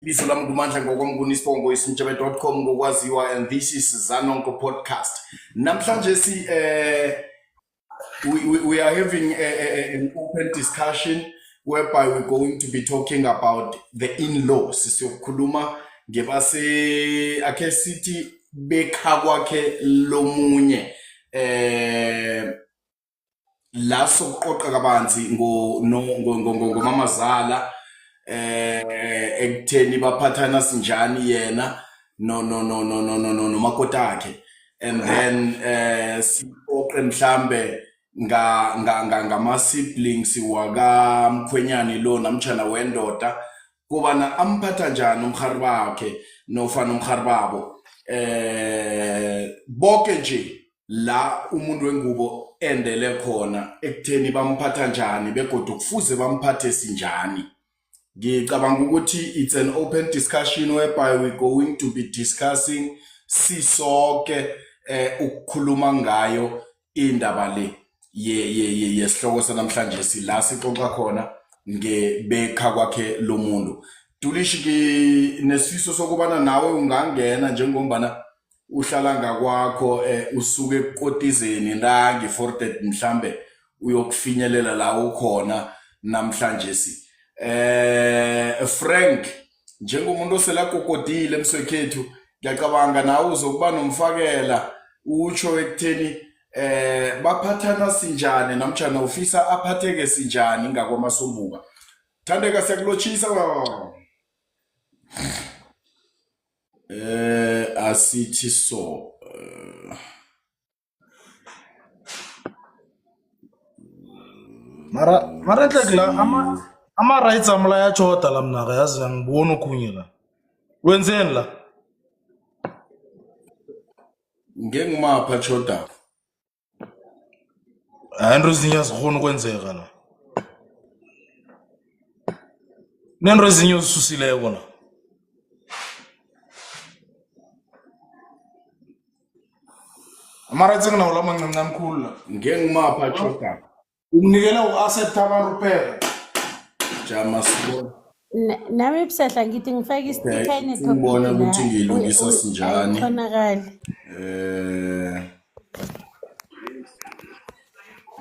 Ibizo lami nguMandla ngokwamnguni isibongo isintshebe.com ngokwaziwa and this is Zanonko podcast. Namhlanje si we are having an open discussion whereby we're going to be talking about the in-laws. Siyokhuluma ngebase akhe sithi bekha kwakhe lomunye la sokuqoqa kabanzi ngo ngomamazala ekutheni baphathana sinjani yena no no no no no no no nomakoti akhe and then siqoqe mhlambe nga nga nga ngama siblings wakamkhwenyane lo namtjhana wendoda kobana amphatha njani umrhari bakhe nofana umrhari babo bonke nje la umuntu wengubo endele khona ekutheni bamphatha njani begodu kufuze bamphathe sinjani. Ngicabanga ukuthi it's an open discussion whereby we're going to be discussing sisonke ukukhuluma ngayo indaba le yesihloko sanamhlanje sila sixoxa khona ngebekha kwakhe lomuntu. Dulishi, nginesifiso sokubana nawe ungangena njengombana uhlala ngakwakho usuke ekukotizeni ntangi fortet mhlambe uyokufinyelela la ukhona namhlanje si. Frank, njengomuntu oselakokodile emswekhethu, ngiyacabanga nawe uzokuba nomfakela utsho ekutheni baphathana sinjani namtjhana ufisa aphatheke sinjani ngakwaMasombuka. Thandeka, siyakulotshisa baba. Asithi so. Mara enhle la ama rights ami la ayatshoda la mnaka, yazi angiboni okhunye la. Wenzeni la? Ngengimapha tshoda. Hayi, into ezinye azikhoni ukwenzeka la. Nento ezinye ozisusileko la. Ama-rights enginawo la mancinci amkhulu la. Ngengimapha tshoda. Unginikela u-accept abantu kuphela. Jama sibone. Nami Busahla ngithi ngifake istikha Okay, ngibone enetopic la ukuthi ngiyilungisa sinjani. ayikhonakali.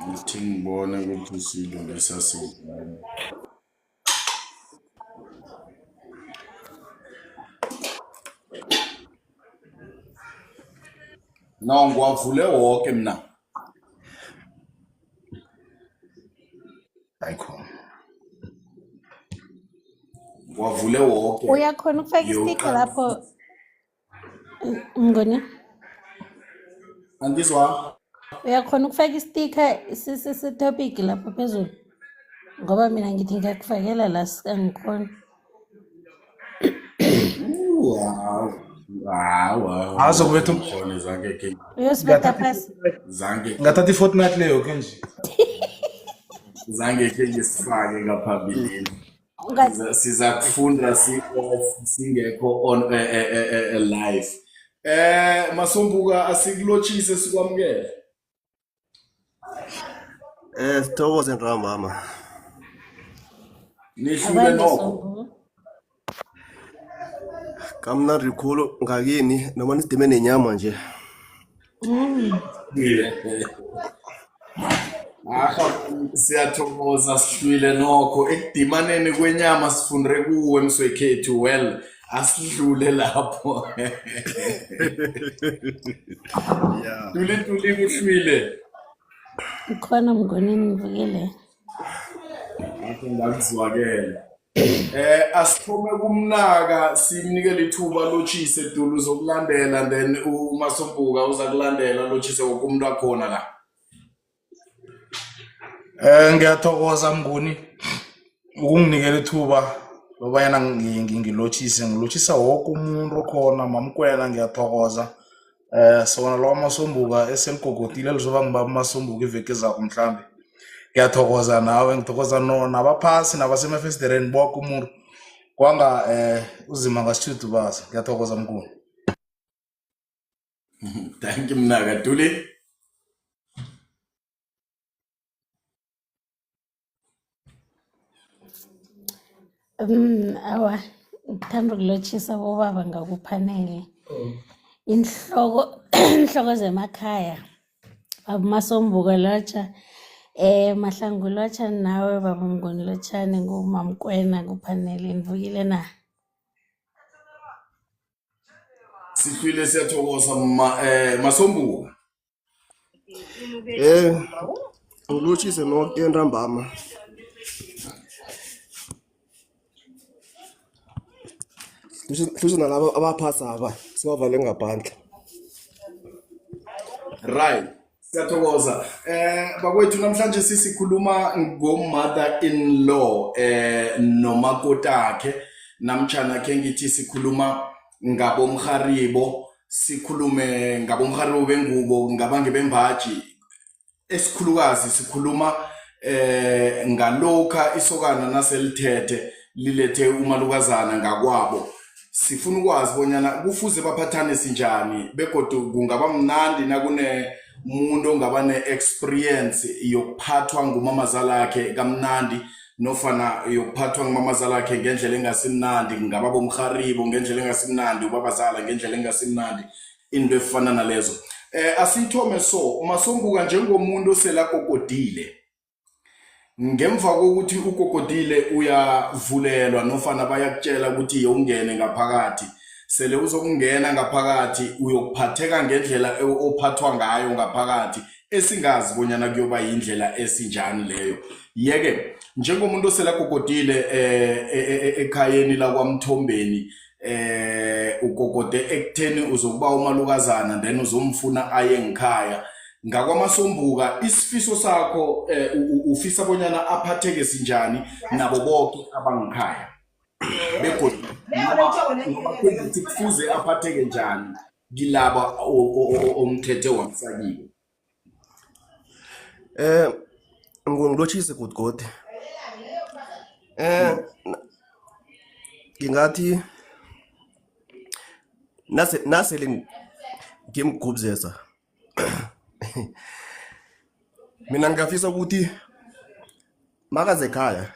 Ngithi ngibone ukuthi siyilungisa sinjani. No, ngiwavule wonke mina. Ayikho. Ngiwavule wonke. Uyakhona ukufaka istikha lapho Mngoni? Angizwa. Uyakhona ukufaka istikha se-topic lapho phezulu? Ngoba mina ngithi ngiyakufakela la angikhoni. Wow. Wow. Azokubetha Ngikhona zange ke Uyosibetha phasi. zange ngathatha i-fortnight leyo ke nje. zange ke ngisifake ngaphambilini. Siza kufunda si-off singekho on live. Masombuka, asikulotshise sikwamukele. Sithokoze ntambama. Nihlule Akwande nokho. Sombuka. Kamnandi khulu ngakini noma nisidime nenyama nje. Aha, siyathokoza sihlwile nokho ekudimaneni kwenyama sifunde kuwe mswekhethu. Well, asidlule lapho. Yeah. Tuli tuli kuhlwile. Ngikhona Mngoni, ngivukile. Ngakho ngakuzwakela. Asithome kumnaka simnikele ithuba lotshise Dulu uzokulandela and then uMasombuka uzakulandela lotshise woke umuntu akhona la. Ngiyathokoza Mnguni ukunginikela ithuba lobanyana ngilotshise, ngilotshisa woke umuntu okhona. Mamkwena, ngiyathokoza. Sona lo Masombuka eseligogotile lizoba ngibaba Masombuka iveke ezako mhlambe. Ngiyathokoza nawe, ngithokoza no nabaphasi nabasemafesdereni bonke umuntu. Kwanga uzima ngasithudubaza. Ngiyathokoza Mnguni. Thank you mnaka Duli. Awa, Ngithanda ukulotjhisa bobaba ngakuphanele. Inhloko inhloko zemakhaya. Baba Masombuka lotsha. Mahlangu lotsha nawe baba Mnguni lotshani nguMamkwena kuphanele nivukile na? Sihlwile siyathokoza ma Masombuka. Ngilotjhise noke ntambama. Hlutjhe nalabo abaphasaba sibavale ngaphandle. Right. Siyathokoza. Bakwethu namhlanje sisikhuluma ngo-mother in law nomakotakhe namtjhana khe ngithi sikhuluma ngabomrharibo sikhulume ngabomrharibo bengubo ngaba ngebembaji esikhulukazi sikhuluma ngalokha isokana naselithethe lilethe umalukazana ngakwabo sifuna ukwazi bonyana kufuze baphathane sinjani begodu kungaba mnandi nakune muntu ongaba ne-experience yokuphathwa ngumamazalakhe kamnandi nofana yokuphathwa ngumamazalakhe ngendlela engasimnandi kungaba bomrharibo ngendlela engasimnandi ubabazala ngendlela engasimnandi into efana nalezo. Asiyithome so Masombuka njengomuntu oselakokodile ngemva kokuthi ukokodile uyavulelwa nofana bayakutshela ukuthi yewungene ngaphakathi sele uzokungena ngaphakathi uyokuphatheka ngendlela ophathwa ngayo ngaphakathi esingazi bonyana kuyoba yindlela esinjani leyo. Yeke njengomuntu oselakokodile ekhayeni lakwaMthombeni ukokode ekutheni uzokuba umalukazana then uzomfuna aye ngikhaya ngakwaMasombuka isifiso sakho ufisa bonyana aphatheke sinjani nabo bonke abangikhaya begodu noma kufuze aphatheke njani kilaba omthethe wamsakiwe? Ngilotjhise godu. Ngingathi nasele ngimgubuzesa mina ngingafisa ukuthi makaze ekhaya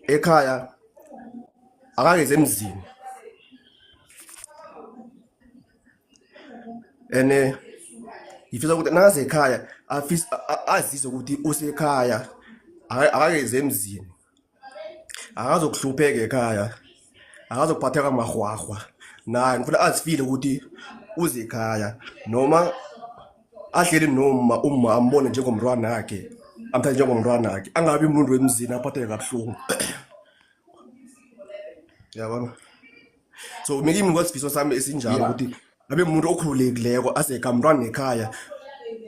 ekhaya akakeze emzini ene ngifisa ukuthi nakaze ekhaya azizwe ukuthi usekhaya akakeze emzini akazokuhlupheka ekhaya akazokuphatheka mahwahwa naye ngifuna azifile ukuthi uze ekhaya noma ahleli noma umma ambone njengomntwana wakhe amthathe njengomntwana wakhe angabi umuntu wemzini aphatheke kabuhlungu yabona. So mina kwasifiso sami esinjalo ukuthi abe umuntu okhululekileko aze kamntwana ekhaya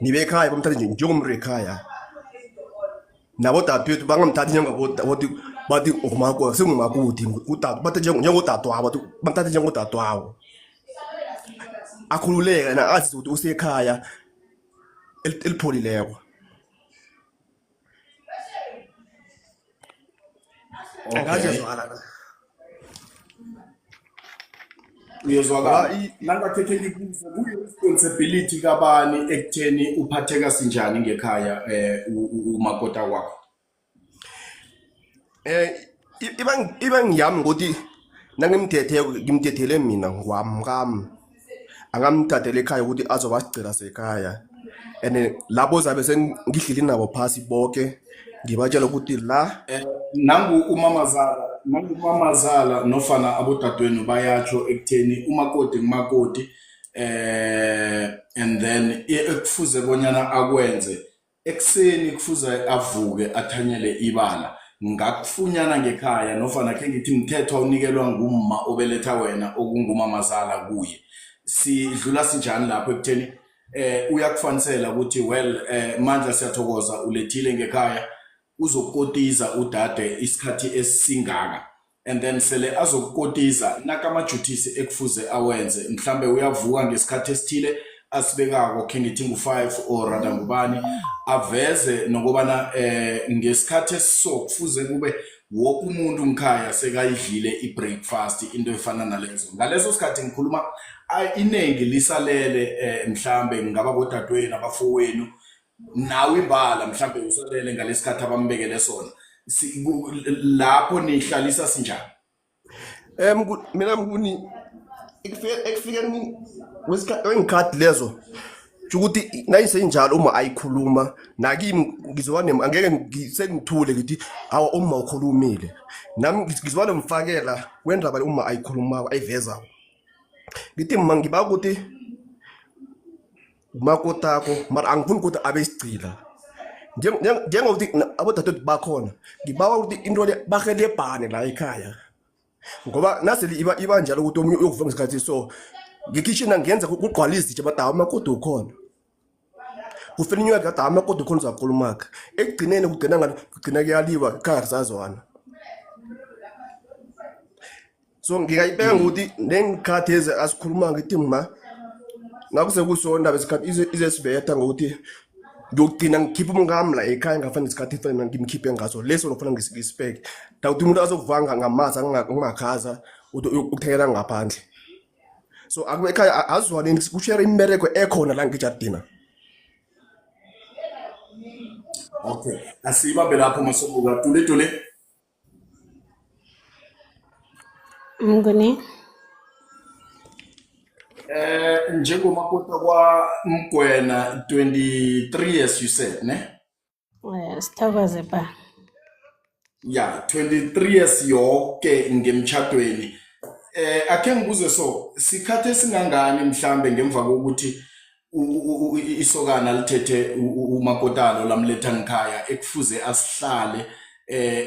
nibe ekhaya bamthathe njengomuntu ekhaya nabodadewethu bangamthathi njengabothi bathi ngumakoti sengumakoti udade bathi njengodadewabo bamthathe njengodadewabo akhululeke na azi ukuthi usekhaya elipholileko. Angazi yazwakala na? Uyezwakala. Nangakhethe ngikubuze kuyi-responsibility kabani ekutheni uphatheka sinjani ngekhaya umakota wakho? Iba ngiyami ngokuthi nangimthethe ngimthethele mina ngwami kami angamthathela ekhaya ukuthi azoba sigcila sekhaya and labo zabe sengihleli nabo phasi boke ngibatshela ukuthi la Nangu umamazala nofana abodadewenu bayatsho ekutheni umakoti ngumakoti and then ekufuze bonyana akwenze ekuseni kufuze avuke athanyele ibala ngakufunyana ngekhaya nofana khe ngithi mthetho awunikelwa ngumma obeletha wena okungumamazala kuye. Sidlula sinjani lapho ekutheni uyakufanisela ukuthi well Mandla siyathokoza ulethile ngekhaya uzokotiza udade isikhathi esingaka and then sele azokukotiza nakama-duties ekufuze awenze mhlambe uyavuka ngesikhathi esithile asibekako khe ngithi ngu-5 or rather ngubani aveze nokobana ngesikhathi esiso kufuze kube woke umuntu ngikhaya sekayidlile i-breakfast into efana nalezo. Ngaleso sikhathi ngikhuluma iningi lisalele mhlambe ngingaba bodadewenu abafowenu nawe imbala mhlambe usalele ngalesikhathi abambekele sona. Lapho nihlalisa sinjani? Mina Mnguni, ekufikeni kwengikhathi lezo, ukuthi nayisenjalo uma ayikhuluma nakimi ngizoba angeke sengithule ngithi hawa uma ukhulumile nami ngizoba nomfakela wendaba le uma ayikhulumako ayivezako. Ngithi mma ngiba ukuthi umakotako, mara angifuni ukuthi abe isigcila. Njengokuthi abodadewethu bakhona, ngibawa ukuthi into le bahelebhane la ekhaya, ngoba nasele iba njalo ukuthi omunye uyokuvuka ngesikhathi, so ngekhishini angenza kugcwala izitsha, but hawu, umakoti ukhona, kufela inyuka kade, hawu, umakoti ukhona, uzakhulumaka. Ekugcineni kugcina ngani? Kugcina kuyaliwa ekhaya, kusazwana. So ngingayibeka ngokuthi nengikhathi ezi asikhuluma, ngithi ma nakusekuso ndaba isikhathi izesibetha ngokuthi ngiyokugcina ngikhipha umngami la ekhaya, ngafana isikhathi efanele ngimkhiphe ngaso leso nofana ngisibeke dakuthi umuntu azokuvanga ngamazi angimakhaza ukuthengela ngaphandle. So akube ekhaya azwaneni, kushare imbereko ekhona la ngejardina. Okay, asibambe lapho Masombuka. Tule tule. Mnguni. Njengomakoti kwa Mgwena, 23 years you said, ne? Sithokoze pa. Yeah, 23 years yonke ngemtchadweni. Akhe ngibuze, so sikhathi esingangani mhlambe ngemva kokuthi isokana lithethe umakotalo lamletha ngikhaya ekufuze asihlale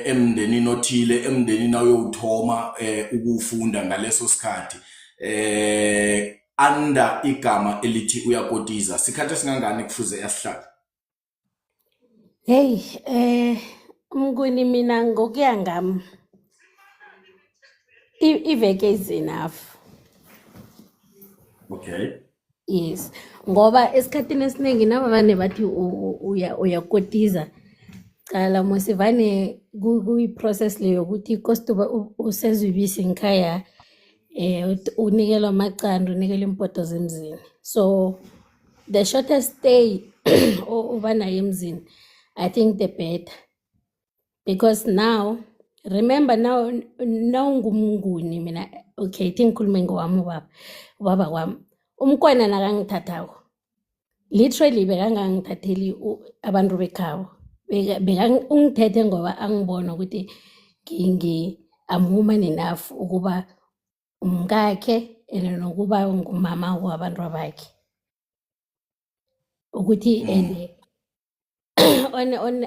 emndenini othile, emndenini ayowuthoma ukufunda ngaleso sikhathi under igama elithi uyakotiza, sikhathi esingangani kufuze asihlale? Hey, Mnguni, mina ngokuya ngami iveke is enough. Yes, ngoba esikhathini esiningi nabavane bathi uyakotiza. Cala mos vane kuyi-process leyo yokuthi kostuba usezwa ibisi ngikhaya, unikelwa amaqanda, unikelwa impoto zemzini. So the shortest stay uba nayo emzini, I think the better. Because now, remember now, nawungumnguni mina, okay, thi ngikhulume ngowami ubaba, ubaba kwami. Umntwana nakangithathako, literally bekangangithatheli abantu bekhabo. Beka ungithethe ngoba angibona ukuthi I'm woman enough ukuba umkakhe and nokuba ngumama wabantu bakhe. Ukuthi and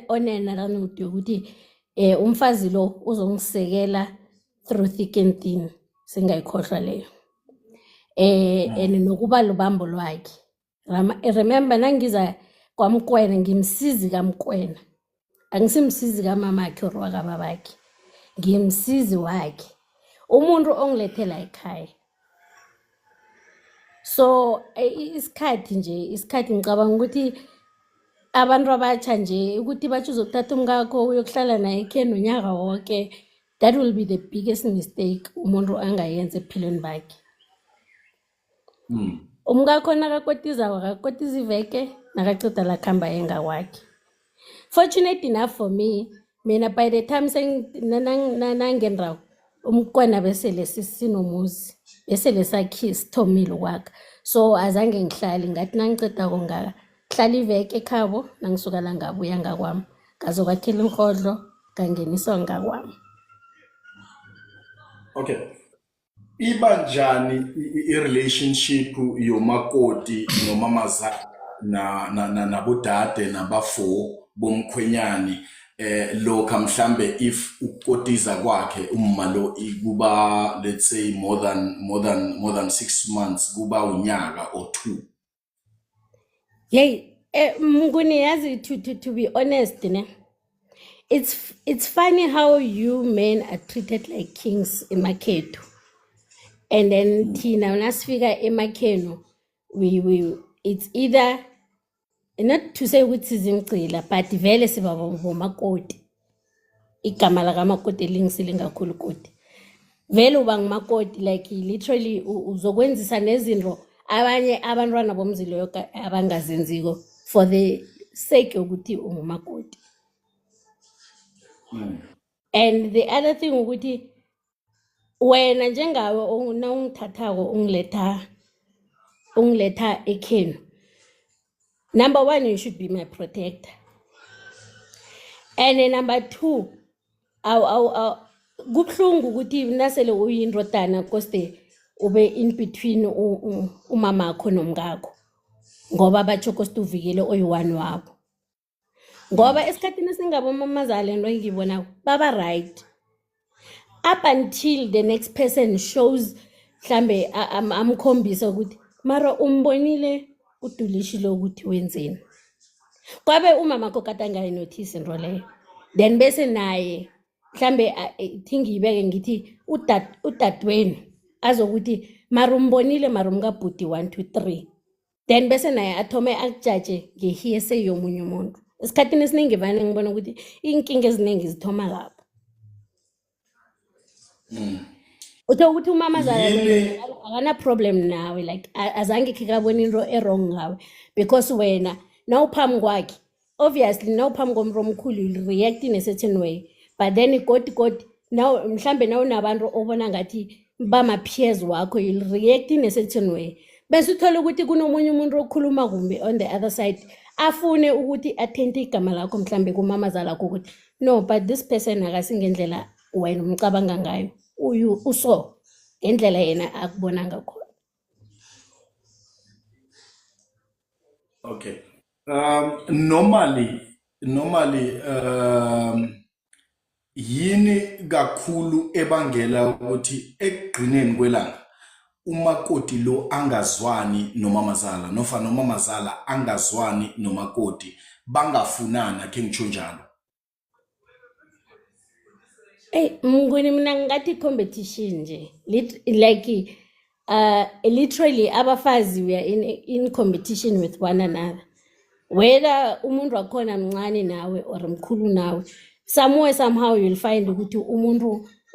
on another note yokuthi umfazi lo uzongisekela through thick and thin, singayikhohlwa leyo. And nokuba lubambo lwakhe. Remember nangiza kwaMkwena ngimsizi kaMkwena. Angisimsizi kamamakhe or wakababakhe. Ngimsizi wakhe. Umuntu ongilethela ekhaya. So isikhathi nje, isikhathi ngicabanga ukuthi abantu abatsha nje ukuthi batsho uzokuthatha umkakho uyokuhlala naye ekheni unyaka wonke, that will be the biggest mistake umuntu angayenza ebuphilweni bakhe. Umkakho nakakotizako akakotiza iveke, nakaceda lakhamba engakwakhe. Fortunate enough for me, mina by the time nangendrako umntwana besele sinomuzi, besele sakhi sithomile ukwakha, so azange ngihlale. Ngathi nangicedako ngahlala iveke ekhabo, nangisuka la ngabuya ngakwami, ngazokwakhela inrhodlo, ngangeniswa ngakwami. Okay. Iba njani i-relationship yomakoti nomamazala na na na nabodade nabafo bomkhwenyani lokha mhlambe if ukukotiza kwakhe umma lo kuba, let's say, more than 6 months, kuba unyaka or two? Hey, Mnguni, yazi, to be honest ne, it's funny how you men are treated like kings emakhethu. And then thina nasifika emakhenu, we it's either, not to say ukuthi sizimgcila, but vele siba bomakoti. Igama lakamakoti lingisilingakhulu koti. Vele uba ngumakoti, like literally uzokwenzisa nezinto abanye abantwana bomzi loyo abangazenziko for the sake yokuthi ungumakoti. And the other thing ukuthi wena njengawe nawungithathako ungiletha ekhenu, number one, you should be my protector, and then number two, aw kubuhlungu ukuthi nasele uyindodana koste ube in between umamakho nomkakho, ngoba batsho koste uvikele oyi-one wabo. Ngoba esikhathini esingabomamazala, into engiyibonako, baba right up until the next person shows, mhlambe amkhombisa ukuthi mara umbonile udulishile ukuthi wenzeni, kwabe umamakho kade angayinothisi into leyo. Then bese naye mhlambe thi ngiyibeke ngithi udadewenu azokuthi mara umbonile, mara umkabhudi 1 2 3, then bese naye athome akujaje nge-hearsay yomunye umuntu. Esikhathini esiningi vane ngibona ukuthi iy'nkinga eziningi zithoma lapho. Uthola ukuthi umamazala Yini akana-problem nawe, like azange khe kabona into e-wrong ngawe, because wena nawuphambi kwakhe, obviously nawuphambi komuntu omkhulu, you'll react in a certain way, but then godi godi now mhlambe nawunabantu obona ngathi bama-peers wakho, you'll react in a certain way, bese uthole ukuthi kunomunye umuntu okhuluma kumbi on the other side, afune ukuthi athente igama lakho mhlambe kumamazala lakho ukuthi no, but this person akasingendlela wena umcabanga ngayo, uyu uso ngendlela yena akubona ngakhona. Okay. Normally yini kakhulu ebangela ukuthi ekugcineni kwelanga umakoti lo angazwani nomamazala, nofana umamazala angazwani nomakoti, bangafunana, khe ngitsho njalo? Ey, Mnguni, mina ngathi competition nje. Like literally abafazi, we are in competition with one another. Whether umuntu wakhona mncane nawe or mkhulu nawe, somewhere somehow you'll find ukuthi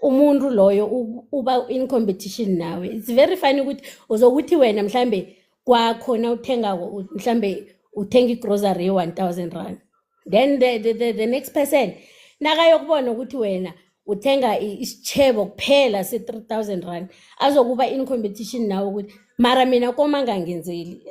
umuntu loyo uba in competition nawe. It's very funny ukuthi uzokuthi wena mhlambe kwakhona uthenga, mhlambe uthenga igrocery ye-1000 rand, then the next person nakayokubona ukuthi wena uthenga isitjhebo kuphela se-3000 rand, azokuba in competition nawe ukuthi mara mina koma ngangenzeli.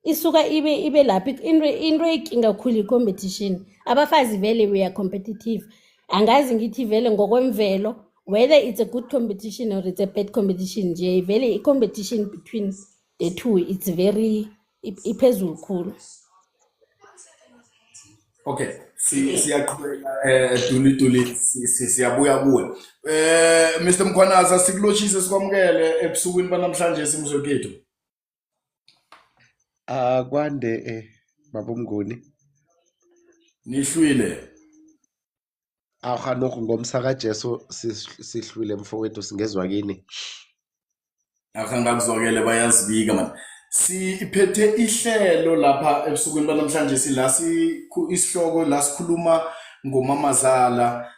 Isuka ibe lapho into eyinkinga khulu, i-competition. Abafazi vele, we are competitive. Angazi ngithi vele ngokwemvelo, whether it's a good competition or it's a bad competition nje, vele i-competition between the two, it's very iphezulu khulu. Okay, siyaqhubeka, Duli Duli, siyabuya kuwe. Mr Mkhwanazi, sikulotshise, sikwamukele ebusukwini banamhlanje simzwekethu. Akwande, baba uMnguni. Nihlwile. Aha, nokho ngomsa kaJesu sihlwile mfowethu, singezwa kini. Akha ngakuzwakele, bayazibika man. Siphethe ihlelo lapha ebusukwini banamhlanje, sila isihloko la sikhuluma ngomamazala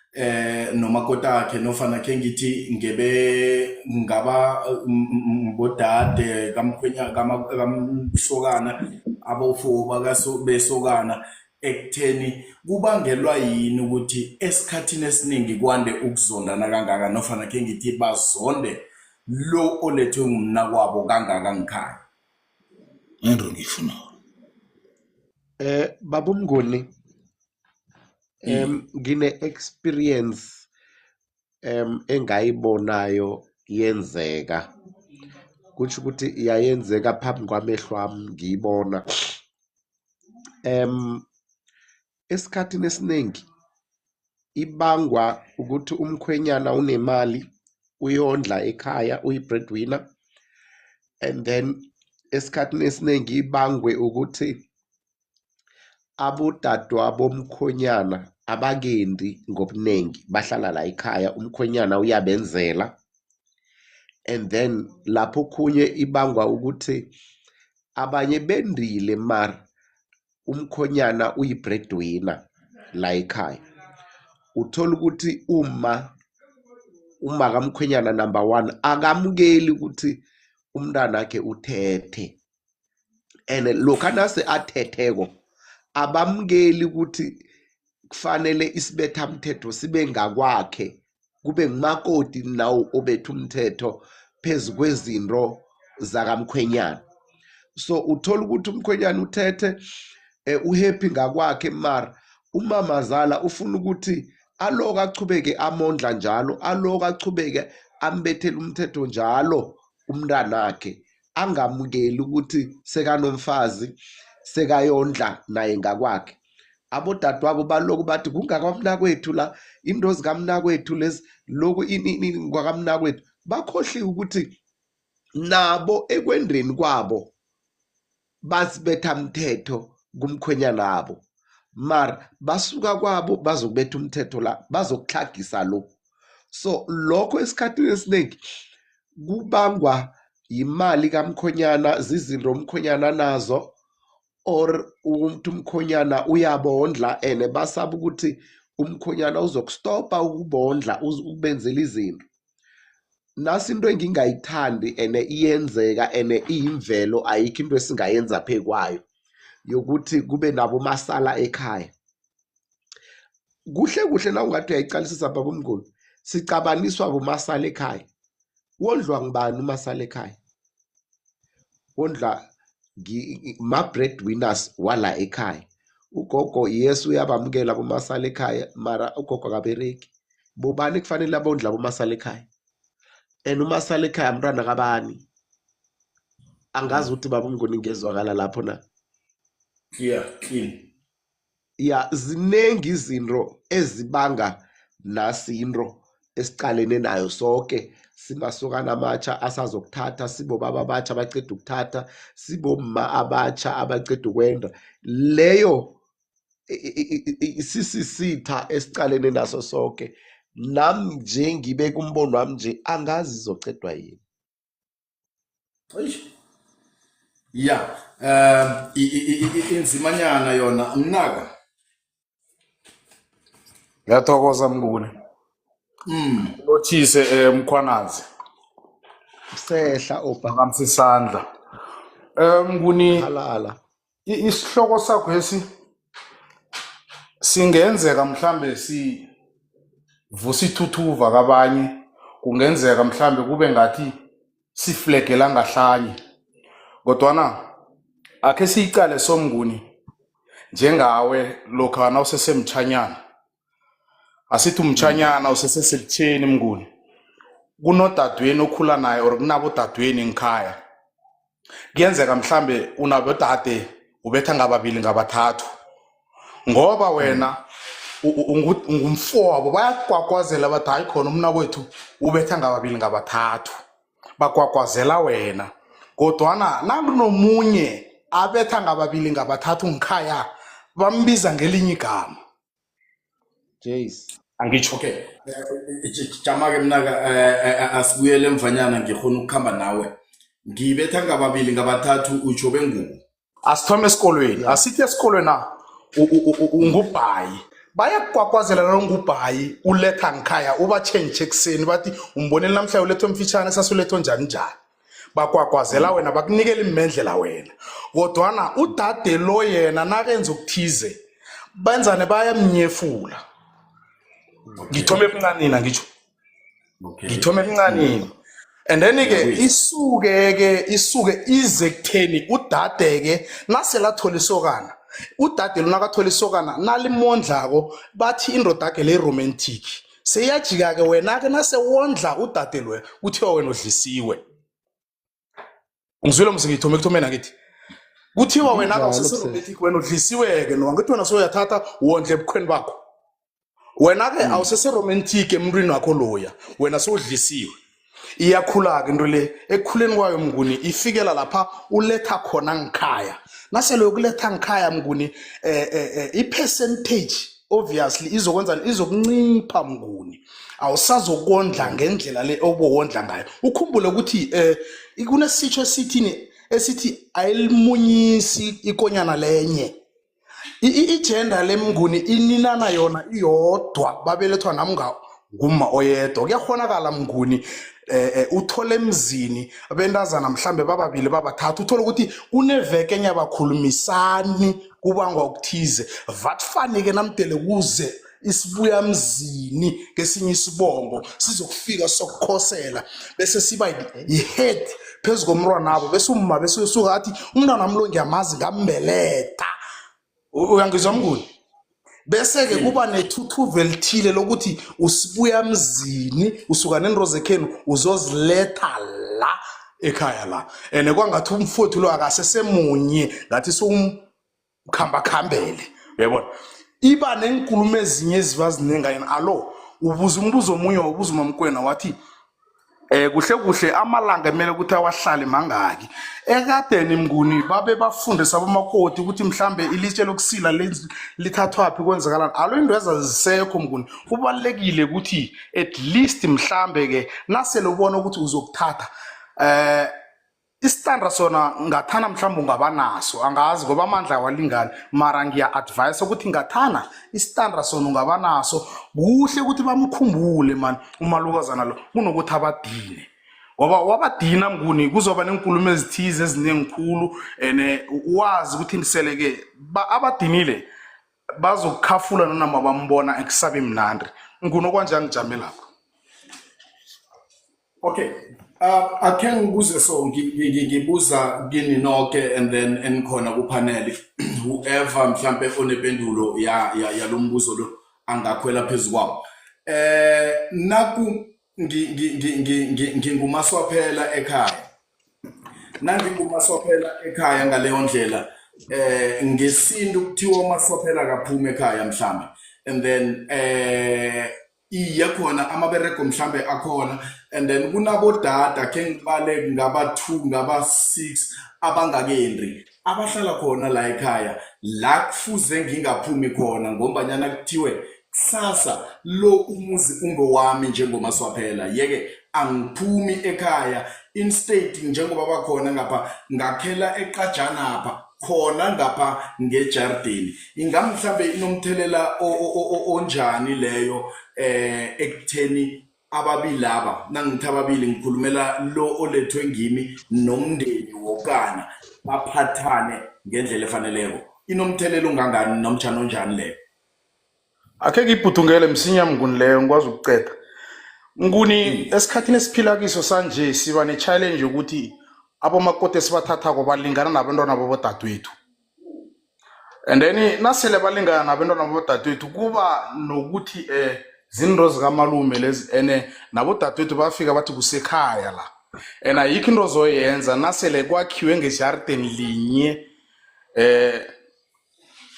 nomakoti akhe, nofana khe ngithi ngebe ngaba bodade kamkhwenya kamsokana, abofo besokana, ekutheni kubangelwa yini ukuthi esikhathini esiningi kwande ukuzondana kangaka, nofana khe ngithi bazonde lo olethwe ngumnakwabo kangaka ngikhaya. Into ngiyifunako. Baba uMnguni, ngine experience engayibonayo yenzeka. Kutsho ukuthi yayenzeka phambi kwamehlo ami ngiyibona. Esikhathini esiningi ibangwa ukuthi umkhwenyana unemali, uyondla ekhaya, uyi-breadwinner, and then esikhathini esiningi ibangwe ukuthi abodadewabo bomkhwenyana abakendi ngobuningi, bahlala la ekhaya, umkhwenyana uyabenzela. And then lapho okhunye ibangwa ukuthi abanye bendile, mara umkhonyana uyi-breadwinner la ekhaya. Uthola ukuthi uma kamkhwenyana number 1 akamukeli ukuthi umntanakhe uthethe, and lokha nase athetheko abamukeli ukuthi Kufanele isibethamthetho sibe ngakwakhe, kube ngumakoti nawo obetha umthetho phezu kwezinto zakamkhwenyana. So uthola ukuthi umkhwenyana uthethe uhappy ngakwakhe, mara umamazala ufuna ukuthi aloku achubeke amondla njalo, aloku achubeke ambethele umthetho njalo umntanakhe, angamukeli ukuthi sekanomfazi, sekayondla naye ngakwakhe. Abodadewabo baloku bathi kungakwamnakwethu la, into zikamnakwethu lezi, loku ini kwakamnakwethu. Bakhohliwe ukuthi nabo ekwendeni kwabo basibetha mthetho kumkhwenyana wabo, mara basuka kwabo bazokubetha umthetho la, bazokutlhagisa lo. So lokho esikhathini esiningi kubangwa yimali kamkhwenyana, zizinto umkhwenyana nazo, or ukuthi umkhwenyana uyabondla ene basaba ukuthi umkhwenyana uzokustopa ukubondla, ukubenzela izinto. Nasi into engingayithandi ene iyenzeka ene iyimvelo, ayikho into esingayenza phekwayo yokuthi kube nabo masala ekhaya. Kuhle kuhle na ungathi uyayiqalisisa baba uMnguni, sicabaniswa bomasala ekhaya. Wondlwa ngubani umasala ekhaya? Wondla ma-breadwinners wala ekhaya. Ugogo yes uyabamukela bomasala ekhaya, mara ugogo akabereki. Bobani kufanele abondla bomasala ekhaya? And umasala ekhaya mntwana kabani? Angazi ukuthi baba uMnguni ngezwakala lapho na. Clear, clean. Ya, ziningi izinto ezibanga nasi into esiqalene nayo sonke, simasokana amatsha asazokuthatha, sibobaba abatsha abaceda ukuthatha, sibomma abatsha abaceda ukwenda. Leyo sisisitha esiqalene naso sonke. Nami nje ngibeka umbono wami nje, angazi izocedwa yini. Ya, inzimanyana yona mnaka. Ngiyathokoza Mnguni. Lothise Mkhwanazi. Sehla opa. Makamsisandla. Mnguni, halala. Isihloko sakho esi singenzeka mhlambe si vusa ithuthuva kabanye, kungenzeka mhlambe kube ngathi siflegela ngahlanye, kodwana akhe siyiqale somnguni njengawe lokha nawusesemtshanyana. Asithi umtshanyana usesesebutheni Mnguni, kunodadweni okhula naye or kunabodadweni ngikhaya, kuyenzeka mhlambe unabodade ubetha ngababili ngabathathu, ngoba wena ungumfowabo, bayakwakwazela bathi hayi khona umnakwethu ubetha ngababili ngabathathu, bakwakwazela wena. Kodwana nakunomunye abetha ngababili ngabathathu ngikhaya, bambiza ngelinye igama. Jace. Angitsho. Okay. Jama-ke mnaka, asibuyele emvanyana, ngikhona ukukhamba nawe. Ngibetha ngababili ngabathathu utsho bengubo. Asithome esikolweni. Asithi esikolweni na ungubhayi, bayakukwakwazela nongubhayi uletha ngikhaya, uba-change ekuseni bathi umboneli namhlanje ulethe omfitshane, sasulethe onjani njani, bakwakwazela wena, bakunikela imendlela wena. Kodwana udade lo yena nakenza okuthize benzane, bayamnyefula. Ngithome ebuncanini, angitsho? Ngithome ebuncanini and then ke isuke ke isuke ize kutheni udade ke naselathola isokana, udade lo nakathola isokana nalimondlako bathi indoda yakhe le romantic seyiyajika ke. Wena ke nasewondla udade loya kuthiwa wena udlisiwe. Ngizwile mse, ngithome ekuthomeni angithi kuthiwa wena Kunjalo, awusese-romantic, wena udlisiwe-ke. No, angithi wena soyathatha wondle ebukhweni bakho, wena-ke awusese-romantic emntwini wakho loya, wena sowudlisiwe. Iyakhula-ke into le, ekukhuleni kwayo Mnguni ifikela lapha uletha khona ngikhaya. Nasele yokuletha ngikhaya Mnguni, i-percentage obviously izokwenzani? Izokuncipha Mnguni, awusazokondla ngendlela le obowondla ngayo. Ukhumbule ukuthi kunesitsho esithini esithi ayilimunyisi ikonyana lenye. I-gender lemnguni ininana yona iyodwa, babelethwa namnga ngumma oyedwa. Kuyakhonakala Mnguni. Uthole emzini abentazana mhlambe bababili babathathu, uthole ukuthi kuneveke enyabakhulumisani kubangwa okuthize. Vathfani-ke namdele kuze isibuya mzini kesinye isibongo sizokufika sokukhosela, bese siba yi-head phezu komntwanabo, bese umma bese usuka athi umntwana wami lo ngiyamazi, ngambeletha. Uyangizwa Mnguni? Bese-ke kuba nethuthuva elithile lokuthi usibuya mzini, usuka nento zekhenu uzoziletha la ekhaya la, and kwangathi umfowethu lo akasesemunye, ngathi sowumkhambakhambele, uyabona. Iba nenkulumo ezinye eziba zinengayena. Alo, ubuza umbuzo omunye, wabuza uMamkwena wathi kuhle kuhle amalanga emele ukuthi awahlale mangaki. Ekadeni Mnguni babe bafundisa abomakoti ukuthi mhlambe ilitshe lokusila lithathwaphi, kwenzakalani. Alo, into ezazisekho Mnguni, kubalulekile ukuthi at least mhlambe ke nasele ubona ukuthi uzokuthatha isitandra sona, ngathana mhlawumbe ungaba naso, angazi ngoba amandla awalingani, mara ngiya-advise ukuthi ngathana isitandra sona ungaba naso. Kuhle ukuthi bamkhumbule mani umalukazana lo kunokuthi abadine, ngoba wabadina Mnguni kuzoba nenkulumo ezithize eziningi khulu, and wazi ukuthi sele-ke abadinile bazokukhafula nonoma bambona ekusabe mnandi. Mnguni, okwanje angijame lapho. Okay. Akhe ngibuze, so ngibuza kini nonke and then enikhona ku-panel, whoever mhlambe onependulo ya yalombuzo lo angakhwela phezu kwawo. Naku ngingumaswaphela ekhaya. Nangingumaswaphela ekhaya ngaleyo ndlela, ngesintu kuthiwa umaswaphela akaphuma ekhaya mhlambe, and then iye khona amaberego mhlambe akhona, and then kunabodada, khe ngibale ngaba 2 ngaba 6 abangakendi abahlala khona la ekhaya, la kufuze ngingaphumi khona ngombanyana kuthiwe kusasa lo umuzi ungowami njengomaswaphela, yeke angiphumi ekhaya. Instead njengoba bakhona ngapha, ngakhela eqajanapha khona ngapha ngejardini. Ingamhlambe inomthelela onjani leyo ekutheni ababili laba, nangithi ababili ngikhulumela lo olethwe ngimi nomndeni wokana, baphathane ngendlela efaneleko? Inomthelela ongangani nomtshana onjani leyo? Akhe ngiyibhudungele msinya Mnguni leyo, ngikwazi ukuceda Mnguni. Esikhathini esiphila kiso sanje siba ne-challenge yokuthi abomakoti esibathathako balingana nabantwana babodadewethu, and then nasele balingana nabantwana babodadewethu kuba nokuthi zinto zikamalume lezi, ene nabodadewethu bafika bathi kusekhaya la, and ayikho into ozoyenza nasele kwakhiwe ngejardeni linye.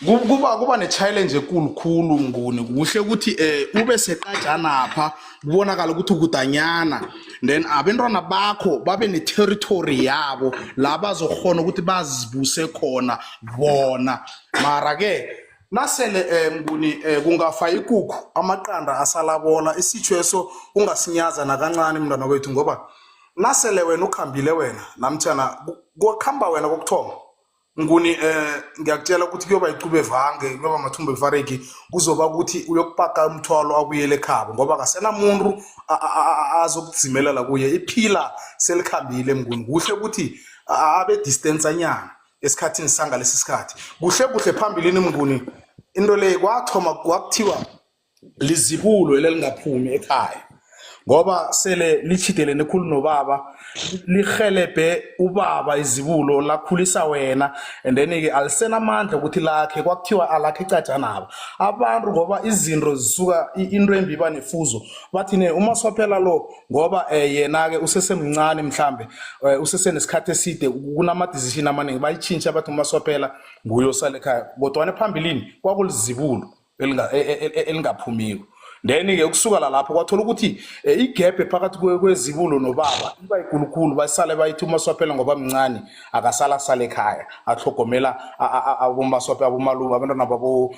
Kuba ne-challenge ekulu khulu Mnguni. Kuhle ukuthi ube seqajanapha, kubonakala ukuthi ukudanyana, then abentwana bakho babe ne-territory yabo la bazokhona ukuthi bazibuse khona bona. Mara ke nasele Mnguni kungafa ikukhu amaqanda asalabola, isitsho eso ungasinyaza nakancane mntwana wethu, ngoba nasele wena ukhambile wena namtshana kukhamba wena kokuthoma Nguni, ngiyakutshela ukuthi kuyoba icube vange, kuyoba mathumbu efariki, kuzoba ukuthi uyokupaka umthwalo abuyele ekhabo, ngoba akasenamuntu azokudzimelela kuye, iphila selikhambile Mnguni. Kuhle ukuthi abe distance anyana esikhathini sangalesi sikhathi. Kuhle kuhle phambilini Mnguni, into le kwathoma kwakuthiwa lizibulo elingaphumi ekhaya, ngoba sele litjhidelene khulu nobaba, lihelebhe ubaba, izibulo lakhulisa wena, and then-ke alisenamandla ukuthi lakhe, kwakuthiwa alakhe icajanabo abantu, ngoba izinto zisuka into embi iba nefuzo. Bathi ne umaswaphela lo, ngoba yena-ke usesemncane, mhlambe usesenesikhathi eside, kunama-decision amaningi, bayitshintsha bathi umaswaphela nguye osale ekhaya, kodwana phambilini kwakulizibulo elingaphumiko. Then-ke ukusuka lapho kwathola ukuthi igebhe phakathi kwezibulo nobaba iba ikulukhulu, basale bayithi umaswaphela ngoba mncane akasala sale ekhaya ahlogomela abomaswaphe, abomalume, abantwana babo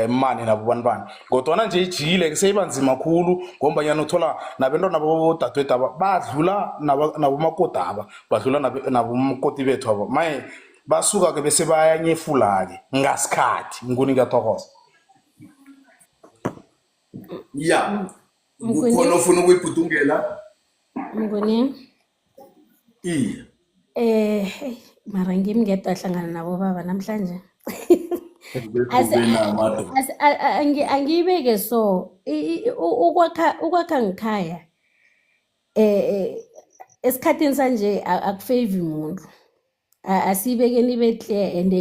mani nabo bantwana. Kodwana nje ijikile, seyiba nzima khulu, ngombanyana uthola nabentwana babodadwethu aba badlula nabomakodaba, badlula nabomakoti bethu aba, maye basuka-ke bese bayanyefula-ke ngasikhathi Mnguni. Ngiyathokoza. Ya. Mnguni. Kukhona ofuna ukuyibhudungela? Mnguni. Iye. Hey, mara ngimi ngedwa hlangana nabo baba namhlanje. Angiyibeke so ukwakha ngikhaya esikhathini sanje akufavor umuntu. Asiyibekeni ibe clear and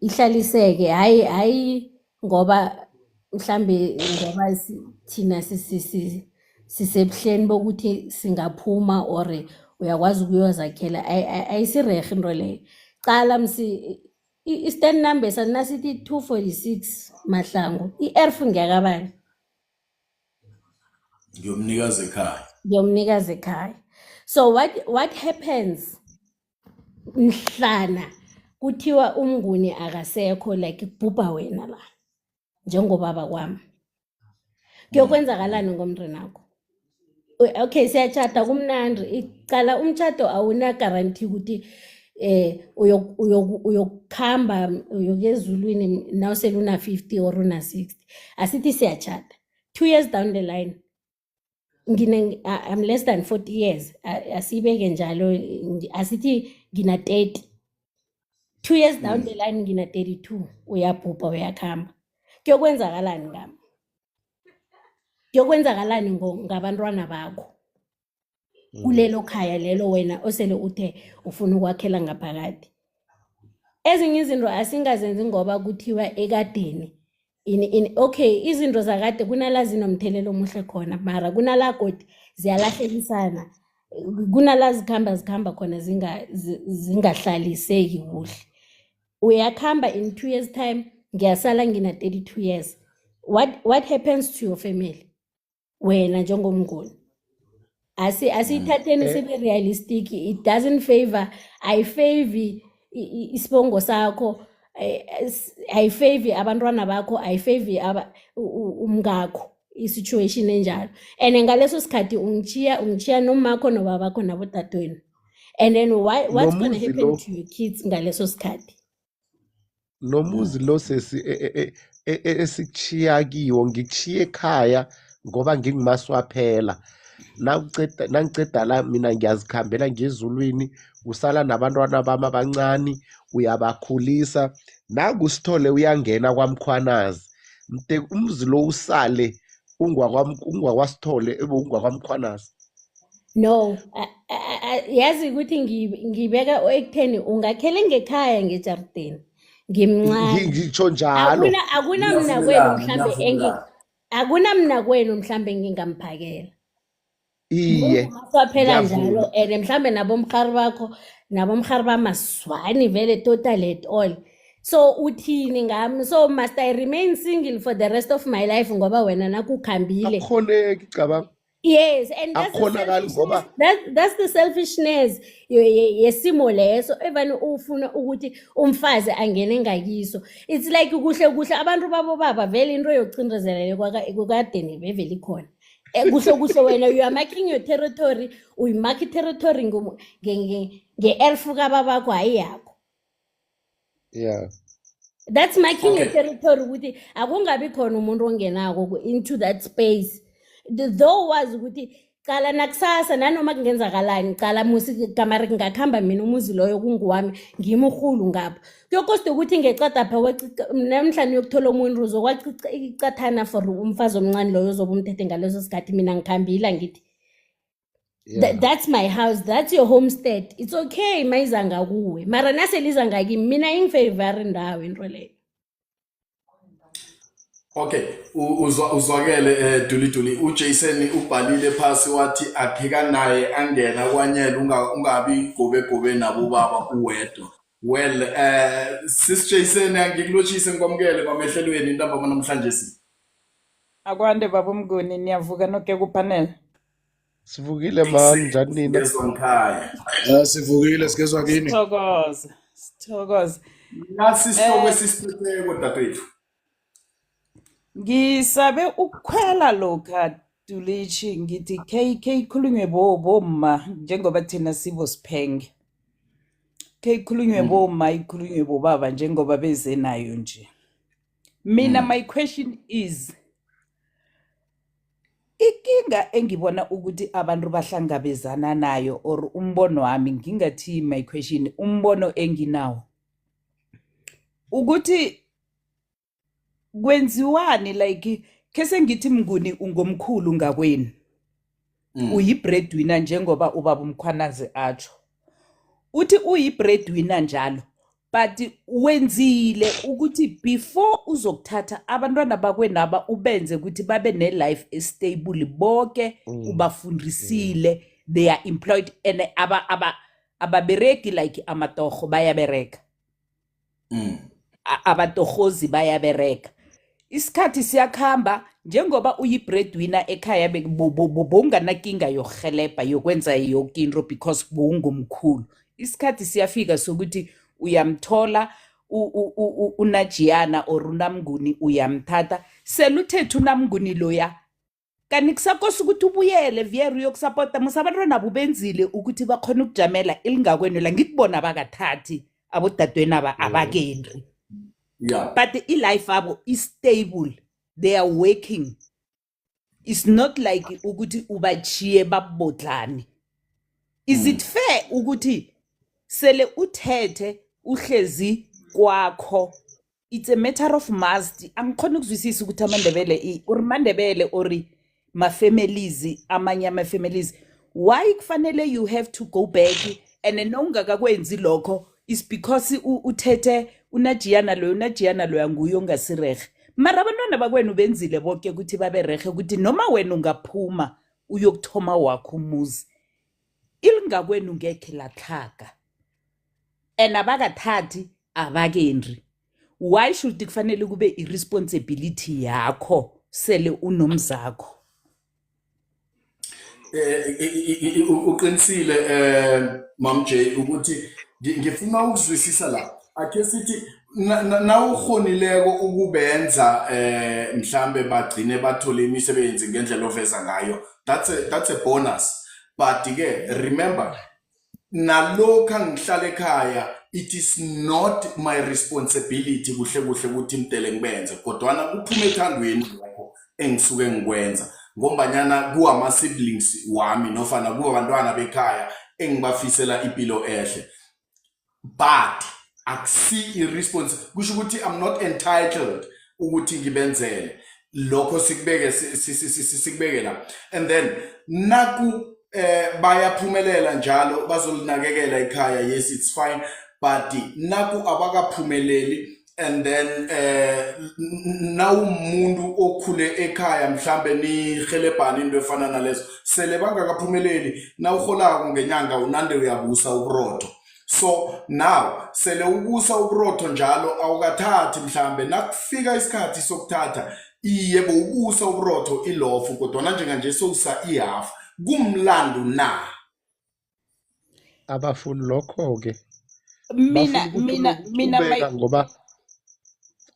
ihlaliseke, hayi hayi, ngoba mhlambe ngoba thina sisebuhleni bokuthi singaphuma or uyakwazi ukuyozakhela, ayisirehe into leyo. Cala msi i-stand number sanasithi 246 Mahlangu, i-erf ngiyakabani? Ngiyomnikazi ekhaya. Ngiyomnikazi ekhaya. So what happens mhlana kuthiwa uMnguni akasekho, like kubhubha wena la njengobaba kwami, kuyokwenzakalani ngomntwanakho? Okay, siyachata, kumnandi. Icala umtshato awuna guarantee ukuthi uyokukhamba uyokuya ezulwini nawusele una 50 or una 60. Asithi siyachata, 2 years down the line ngine I'm less than 40 years, asibeke njalo, asithi ngina 30, 2 years down the line ngina 32, uyabhubha, uyakhamba, kuyokwenzakalani ngami? Kuyokwenzakalani ngabantwana bakho kulelo khaya lelo wena osele uthe ufuna ukwakhela ngaphakathi? Ezinye izinto asingazenzi ngoba kuthiwa ekadeni ini. Okay, izinto zakade kunala zinomthelelo omuhle khona, mara kunala godi ziyalahlekisana, kunala zikhamba khona zingahlaliseki kuhle. Uyakhamba in 2 years time, ngiyasala ngina 32 years. What happens to your family wena njengoMnguni? Asiyithatheni sibe realistic. It doesn't favor, ayifavor isibongo sakho, ayifavor abantwana bakho, ayifavor umngakho i-situation enjalo. And ngaleso sikhathi ungichiya nomakho nobabakho nabodadewenu, and then what's going to Nomuzi happen lo to your kids ngaleso sikhathi? Nomuzi lo sesi esikuchiya kiwo, ngikuchiye ekhaya ngoba ngingumaswaphela. Nawuceda, nangiceda la mina ngiyazikhambela ngezulwini, usala nabantwana bami abancani, uyabakhulisa. Nakusithole uyangena kwaMkhwanazi, mte umzi lo usale ungwakwasithole ebe ungwakwamkhwanazi. No, yazi ukuthi ngibeka ekutheni ungakhele ngekhaya ngejardini, ngimncane. Ngitsho njalo. Akuna mna kwenu Ngiyavumelana, mhlambe ngiyavumelana. Akuna mna kwenu mhlambe ngingamphakela. Iye. Kwaphela Ngiyavuma. njalo, and mhlambe nabomkhari bakho nabomkhari bamaswani vele total at all. So uthini ngami? So must I remain single for the rest of my life ngoba wena nakukhambile? Akukhoneki, cabanga. Yes, and that's the Akukhonakali ngoba selfishness. That's the selfishness yesimo leso evane ufuna ukuthi umfazi angene ngakiso. It's like kuhle kuhle abantu babo baba vele into yokucindezeleka kukadeni bevele ikhona. Kuhle kuhle wena you are marking your territory, uyimark territory nge-elf kababakho, hayi yakho. That's marking your territory ukuthi akungabi khona umuntu ongenako into that space. Though wazi ukuthi cala nakusasa nanoma kungenzakalani, cala musi kamari ngingakhamba mina, umuzi loyo kunguwami, ngimurhulu ngapho. Kuyokosta ukuthi ngecadapha namhlanje uyokuthola umuntu uzokwacica icathana for umfazi omncane loyo ozobe umthethe ngaleso sikhathi. Mina ngikhambile, angithi? That's my house, that's your homestead. It's okay mayiza ngakuwe, mara naseliza ngakimi mina ingifavor ndawo into leyo. Okay, uzwakele Duli Duli. uJason ubhalile phasi wathi aphika naye angena kwanyela ungabi gobe gobe nabo baba uwedwa. Well, sis Jason, angikulotshise ngikwamukele kwamehlelweni intambama namhlanje si. Akwande baba uMnguni, niyavuka noke kupanel. Sivukile mani, njani nina? Ngezwa ngikhaya. Sivukile, sikezwa kini. Sithokoze, sithokoze. Nasi isihloko esisiphetheko, dadewethu. Ngisabe ukukhwela lokha Dulichi, ngithi KK ikhulunywe bomma njengoba thina sibo siphenge. Ke ikhulunywe bomma, ikhulunywe bobaba njengoba beze nayo nje. Mina my question is Ikinga engibona ukuthi abantu bahlangabezana nayo, or umbono wami, ngingathi my question, umbono enginawo ukuthi kwenziwani, like kese ngithi Mnguni ungomkhulu ngakwenu, uyi-breadwinner, njengoba ubaba uMkhwanazi atsho uthi uyi-breadwinner njalo, but wenzile ukuthi before uzokuthatha abantwana bakwenaba ubenze ukuthi babe ne-life estable bonke, ubafundisile, they are employed and ababeregi like amatoho, bayabereka. Abatohozi bayabereka. Isikhathi siyakhamba, njengoba uyi-breadwinner ekhaya, bowunganakinga yokuhelebha yokwenza yoke into because bowungumkhulu. Isikhathi siyafika sokuthi uyamthola uNajiyana or uNamnguni, uyamthatha, seluthethe uNamnguni loya, kanti kusakosa ukuthi ubuyele vier uyokusapota musa abantwana bubenzile ukuthi bakhona ukujamela ilingakwenu la. Ngikubona bakathathi abodadweni aba abakendi, but i-life abo is-stable, they are working. It's not like ukuthi ubachiye babodlane. Is it fair ukuthi sele uthethe uhlezi kwakho, it's a matter of must? Angikhona ukuzwisisa ukuthi amaNdebele or maNdebele or ma-families, amanye ama-families, why kufanele you have to go back, and nowungakakwenzi lokho is because uthethe unajiyana loyo, unajiyana loya nguye ongasirehe, mara abantwana bakwenu benzile bonke ukuthi babe rehe, ukuthi noma wena ungaphuma uyokuthoma wakho umuzi, ilingakwenu ngekhe latlhaga, and abakathathi abakendi. Why should kufanele kube i-responsibility yakho sele unomzakho? Uqinisile Mam J ukuthi ngifuna ukuzwisisa la. Ake sithi nawukhonileko ukubenza mhlambe bagcine bathole imisebenzi ngendlela oveza ngayo, that's a bonus, but ke remember, nalokhu angihlala ekhaya, it is not my responsibility kuhle kuhle ukuthi imdele ngibenze, kodwana kuphuma ethandweni lokho engisuke ngikwenza, ngombanyana kuwama siblings wami nofana kuwabantwana bekhaya engibafisela impilo ehle, but akusi i-response, kusho ukuthi I'm not entitled ukuthi ngibenzele lokho. Sikubeke sikubeke la, and then naku bayaphumelela njalo, bazolinakekela ekhaya, yes, it's fine, but naku abakaphumeleli, and then nawumuntu okhule ekhaya, mhlambe nihelebhana into efana nalezo, sele bangakaphumeleli, nawuholako ngenyanga unande uyabusa uburotho. So now sele ubusa uburotho njalo, awukathathi, mhlambe nakufika isikhathi sokuthatha, iye, bowubusa uburotho ilofu, kodwana njenganje sowusa ihafu, kumlando na? Abafuni lokho-ke. Mina Bafuna ukuthi mina ulokhu mina my uqhubeka ngoba,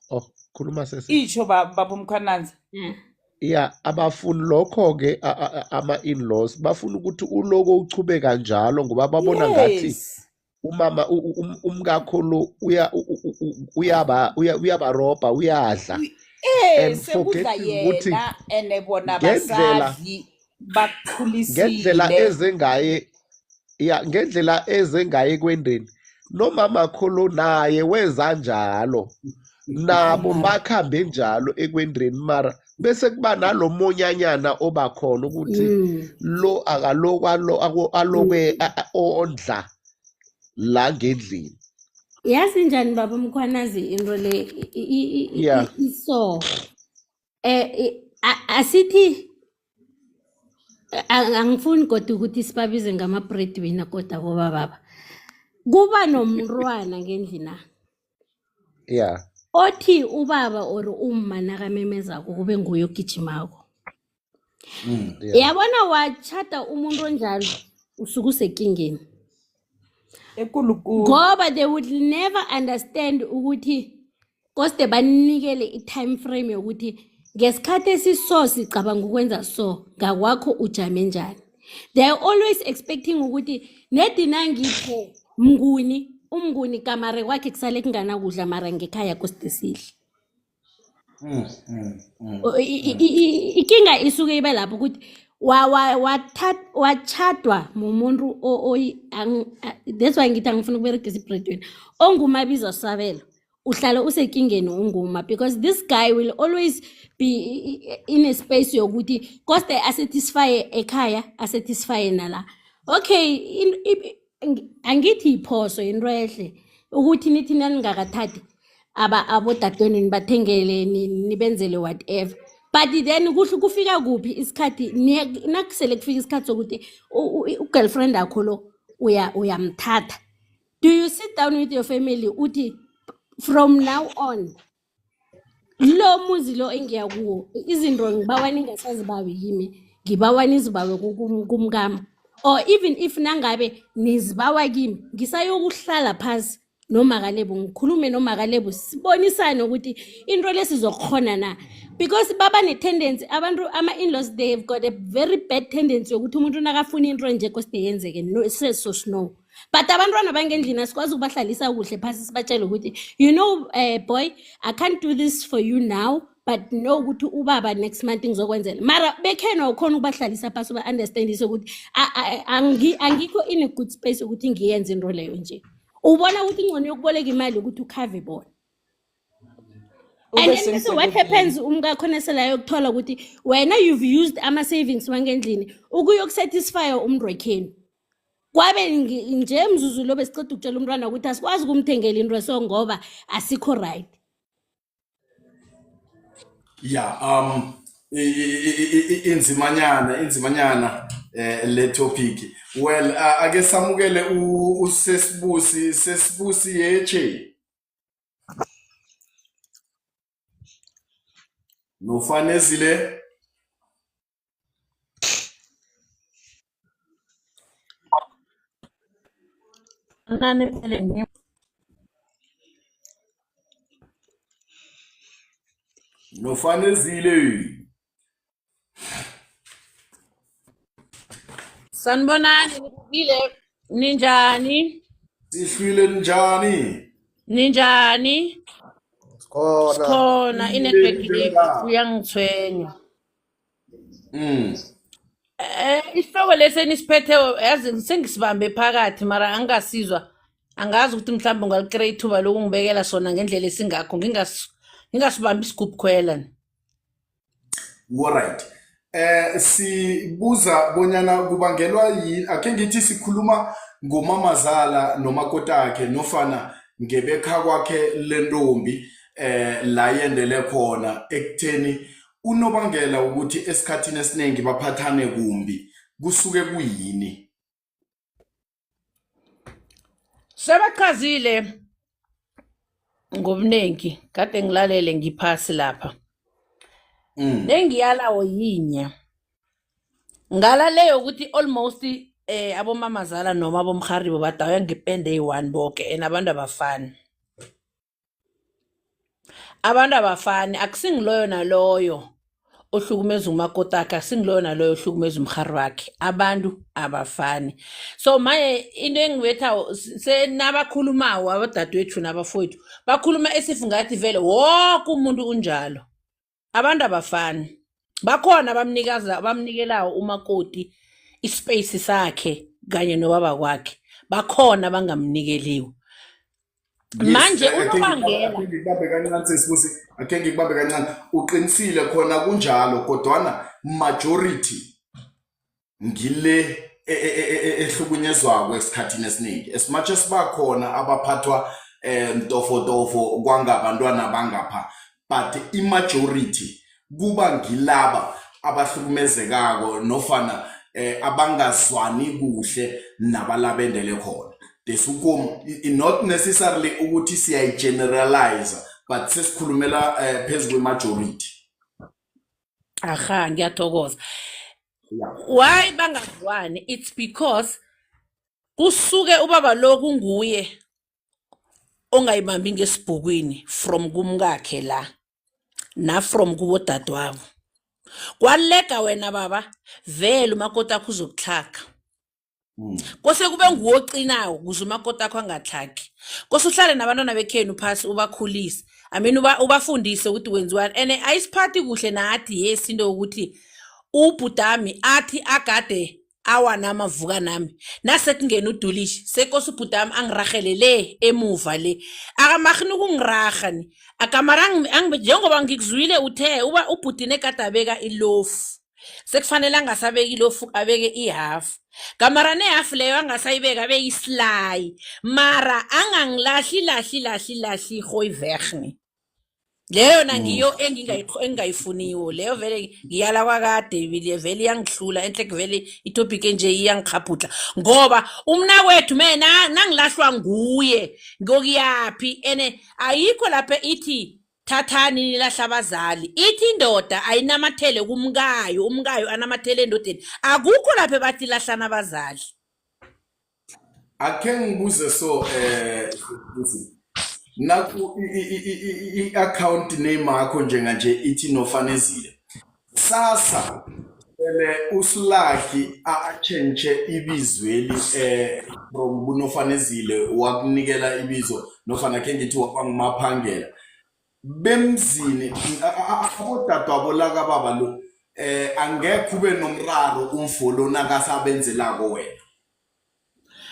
oh, khuluma sesi. Isho baba uMkhwananzi. Ya, abafuni lokho-ke ama-in-laws bafuna ukuthi uloko uchubeka njalo ngoba babona ngathi umama umkakho lo uya uyaba uyabarobha, uyadla and sekudla forgetting ukuthi yena ene bona ngendlela basadli ngendlela bakukhulisile. Eze ngaye, ya, ngendlela eze ngaye ekwendeni, nomama lo naye weza njalo, nabo bakhambe njalo ekwendeni, mara bese kuba nalo monyanyana obakhona ukuthi lo akalokhu alokwe ondla la ngendlini. Yazi njani baba Mkhwanazi, into le iso asithi angifuni kodwa ukuthi sibabize ngama-breadwinner, kodwa koba baba kuba nomntwana ngendlina othi ubaba or umma nakamemezako kube nguye ogijimako. Yabona, watshata umuntu onjalo, usuke usekingeni ekulukulu, ngoba they would never understand ukuthi koste banikele i-time frame yokuthi ngesikhathi esiso sicabanga ukwenza so, ngakwakho ujame njani. They are always expecting ukuthi nedi nangiphe Mnguni, uMnguni kamare kwakhe kusale kunganakudla, mara ngekhaya koste sidle. Ikinga isuke ibe lapho ukuthi watshadwa mumuntu, that's why ngithi angifuna ukuberegisa ibredweni, ongumabizo sabelo, uhlala usekingeni unguma, because this guy will always be in a space yokuthi koste asatisfye ekhaya, asatisfye nala. Okay, angithi iphoso, into ehle ukuthi nithi naningakathathi aba abodadewenu nibathengele, nibenzele whatever, but then kuhle kufika kuphi isikhathi, nakusele kufika isikhathi sokuthi u-girlfriend akho lo uyamthatha, do you sit down with your family uthi from now on lo muzi lo engiya kuwo, izinto ngibawa ningasazibawi kimi, ngibawa nizibawe kumkami, or even if nangabe nizibawa kimi, ngisayokuhlala phasi nomakalebo, ngikhulume nomakalebo, sibonisane ukuthi into lesizokhona na? Because baba ne-tendency abantu, ama-in-laws, they've got a very bad tendency yokuthi umuntu nakafuna into nje koside yenzeke, no, seso snow. But abantwana bangendlini asikwazi ukubahlalisa kuhle phasi sibatshele ukuthi, you know, boy, I can't do this for you now, but know ukuthi ubaba next month ngizokwenzela. Mara bekhena ukhona ukubahlalisa phasi, uba-understandise ukuthi angikho in a good space ukuthi ngiyenze into leyo nje. Ubona ukuthi ingcono yokuboleka imali ukuthi ukhave bona. And Ube then bese what semsebenzini. happens, umkakhona selayokuthola ukuthi wena you've used ama-savings wangendlini ukuyokusatisfya umntu wekhenu, kwabe nje mzuzu lo besiceda ukutshela umntwana ukuthi asikwazi ukumthengela into so ngoba asikho right. Yeah, inzimanyana, inzimanyana le topic. Well, ake samukele usesibusi, sesibusi yeche. Nofanezile. Nani phele. Nofanezile. Sanibonani, nivukile, ninjani? Sihlwile, njani? Ninjani? Sikhona. Sikhona, i-network le Njani? uyangithwenya. Isihloko lesi enisiphethe, yazi sengisibambe phakathi mara angingasizwa. Angazi ukuthi mhlawumbe ungalikreya ithuba lokungibekela sona ngendlela esingakho, ngingasibambi isigubhu khwela. Alright. Sibuza bonyana kubangelwa yini, ake ngithi sikhuluma ngomamazala nomakotakhe nofana ngebekha kwakhe lentombi la yendele khona, ekutheni unobangela ukuthi esikhathini esiningi baphathane kumbi kusuke kuyini? Sebachazile ngobuningi, kade ngilalele ngiphasi lapha. Nengiyalawo yinye. Ngala leyo ukuthi almost abomamazala noma abomharibo badawuya ngepende eyi-one boke, and abantu abafani. Abantu abafani, akusingiloyo naloyo ohlukumeza umakoti akhe, akusingiloyo naloyo ohlukumeza umhari wakhe. Abantu abafani. So maye into engibethawo senabakhulumawo abodadewethu nabafowethu, bakhuluma esifu ngathi vele woke umuntu unjalo. Abantu abafani. Bakhona abamnikaza, abamnikelawo umakoti ispace sakhe kanye nobaba kwakhe. Bakhona abangamnikeliwe. Yes, Manje ake unobangela ake ngikubambe kancane sesibusi, ake ngikubambe kancane. Uqinisile khona kunjalo, kodwana majority ngile ehlukunyezwako esikhathini esiningi. As much as bakhona abaphathwa mtofotofo kwangabantwana bangapha, but i-majority kuba ngilaba abahlukumezekako nofana abangazwani kuhle nabalabendele khona. Desukum not necessarily ukuthi siyayi-generalize, but sesikhulumela phezu kwe-majority. Aha, ngiyathokoza. Yeah. Why bangazwani? It's because kusuke ubaba lo kunguye ongayibambi ngesibhukwini from kumkakhe la na from kubodadewabo. Kwalega wena baba, vele umakoti akho uzokutlhaga. Kose kube nguwe oqinawo ukuze umakoti akho angatlhagi. Kose uhlale nabantwana bekhenu phasi ubakhulise. I mean ubafundise ukuthi kwenziwani. And ayisiphathi kuhle nathi, yes, into yokuthi ubhudami athi agade awa nami avuka nami nasekungena udulishi sekosi ubhudami angirahele le emuva le akamahini ukungiraha ni akamara njengoba ngikuzwile uthe uba ubhudi negade abeka ilofu sekufanele angasabeki ilofu abeke ihafu kamara nehafu leyo angasayibeka abeke isilayi mara angangilahli lahli lahli lahli irhoyivehni leyo na ngiyo engingayifuniwo leyo vele ngiyala kwakade bile vele iyangihlula enhle vele itopic enje iyangikghabhudla ngoba umnakwethu me nangilahlwa nguye ngokuyaphi ene ayikho lapha ithi thathani nilahla abazali ithi indoda ayinamathele kumkayo umkayo anamathele endodeni akukho lapha bathi lahlana abazali. Akhe ngibuze so naku i-account name yakho njenganje ithi Nofanezile. Sasa ele uSlaki atshentshe ibizweli from kuNofanezile wakunikela ibizo nofana khe ngithi wabangumaphangela bemzini abodadwabo lakababa lo angekho ube nomraro umfo lo nakasabenzelako wena.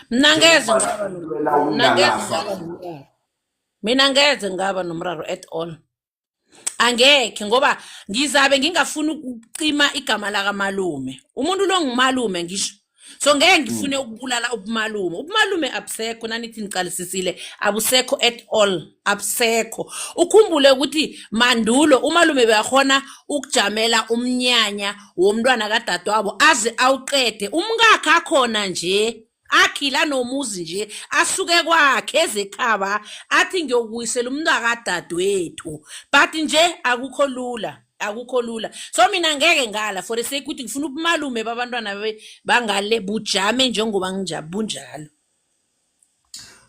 Mina ngeze Njengoba ngaba ulwela mina ngeze ukungalahlwa. ngaba nomraro. Mina ngeze ngaba nomraro at all. Angekhe ngoba ngizabe ngingafuni ukucima igama lakamalume. Umuntu lo ngumalume ngisho. So ngeke ngifune ukubulala ubumalume. Ubumalume abusekho nanithi niqalisisile abusekho at all abusekho. Ukhumbule ukuthi mandulo umalume beyakhona ukujamela umnyanya womntwana kadadewabo aze awuqede umkakhe akhona nje akhila nomuzi nje asuke kwakhe ezekhaba athi ngiyokubuyisela umntwana kadadewethu but nje akukho lula akukho lula. So mina ngeke ngala for the sake ukuthi ngifuna ubumalume babantwana bangale bujame njengoba bunjalo.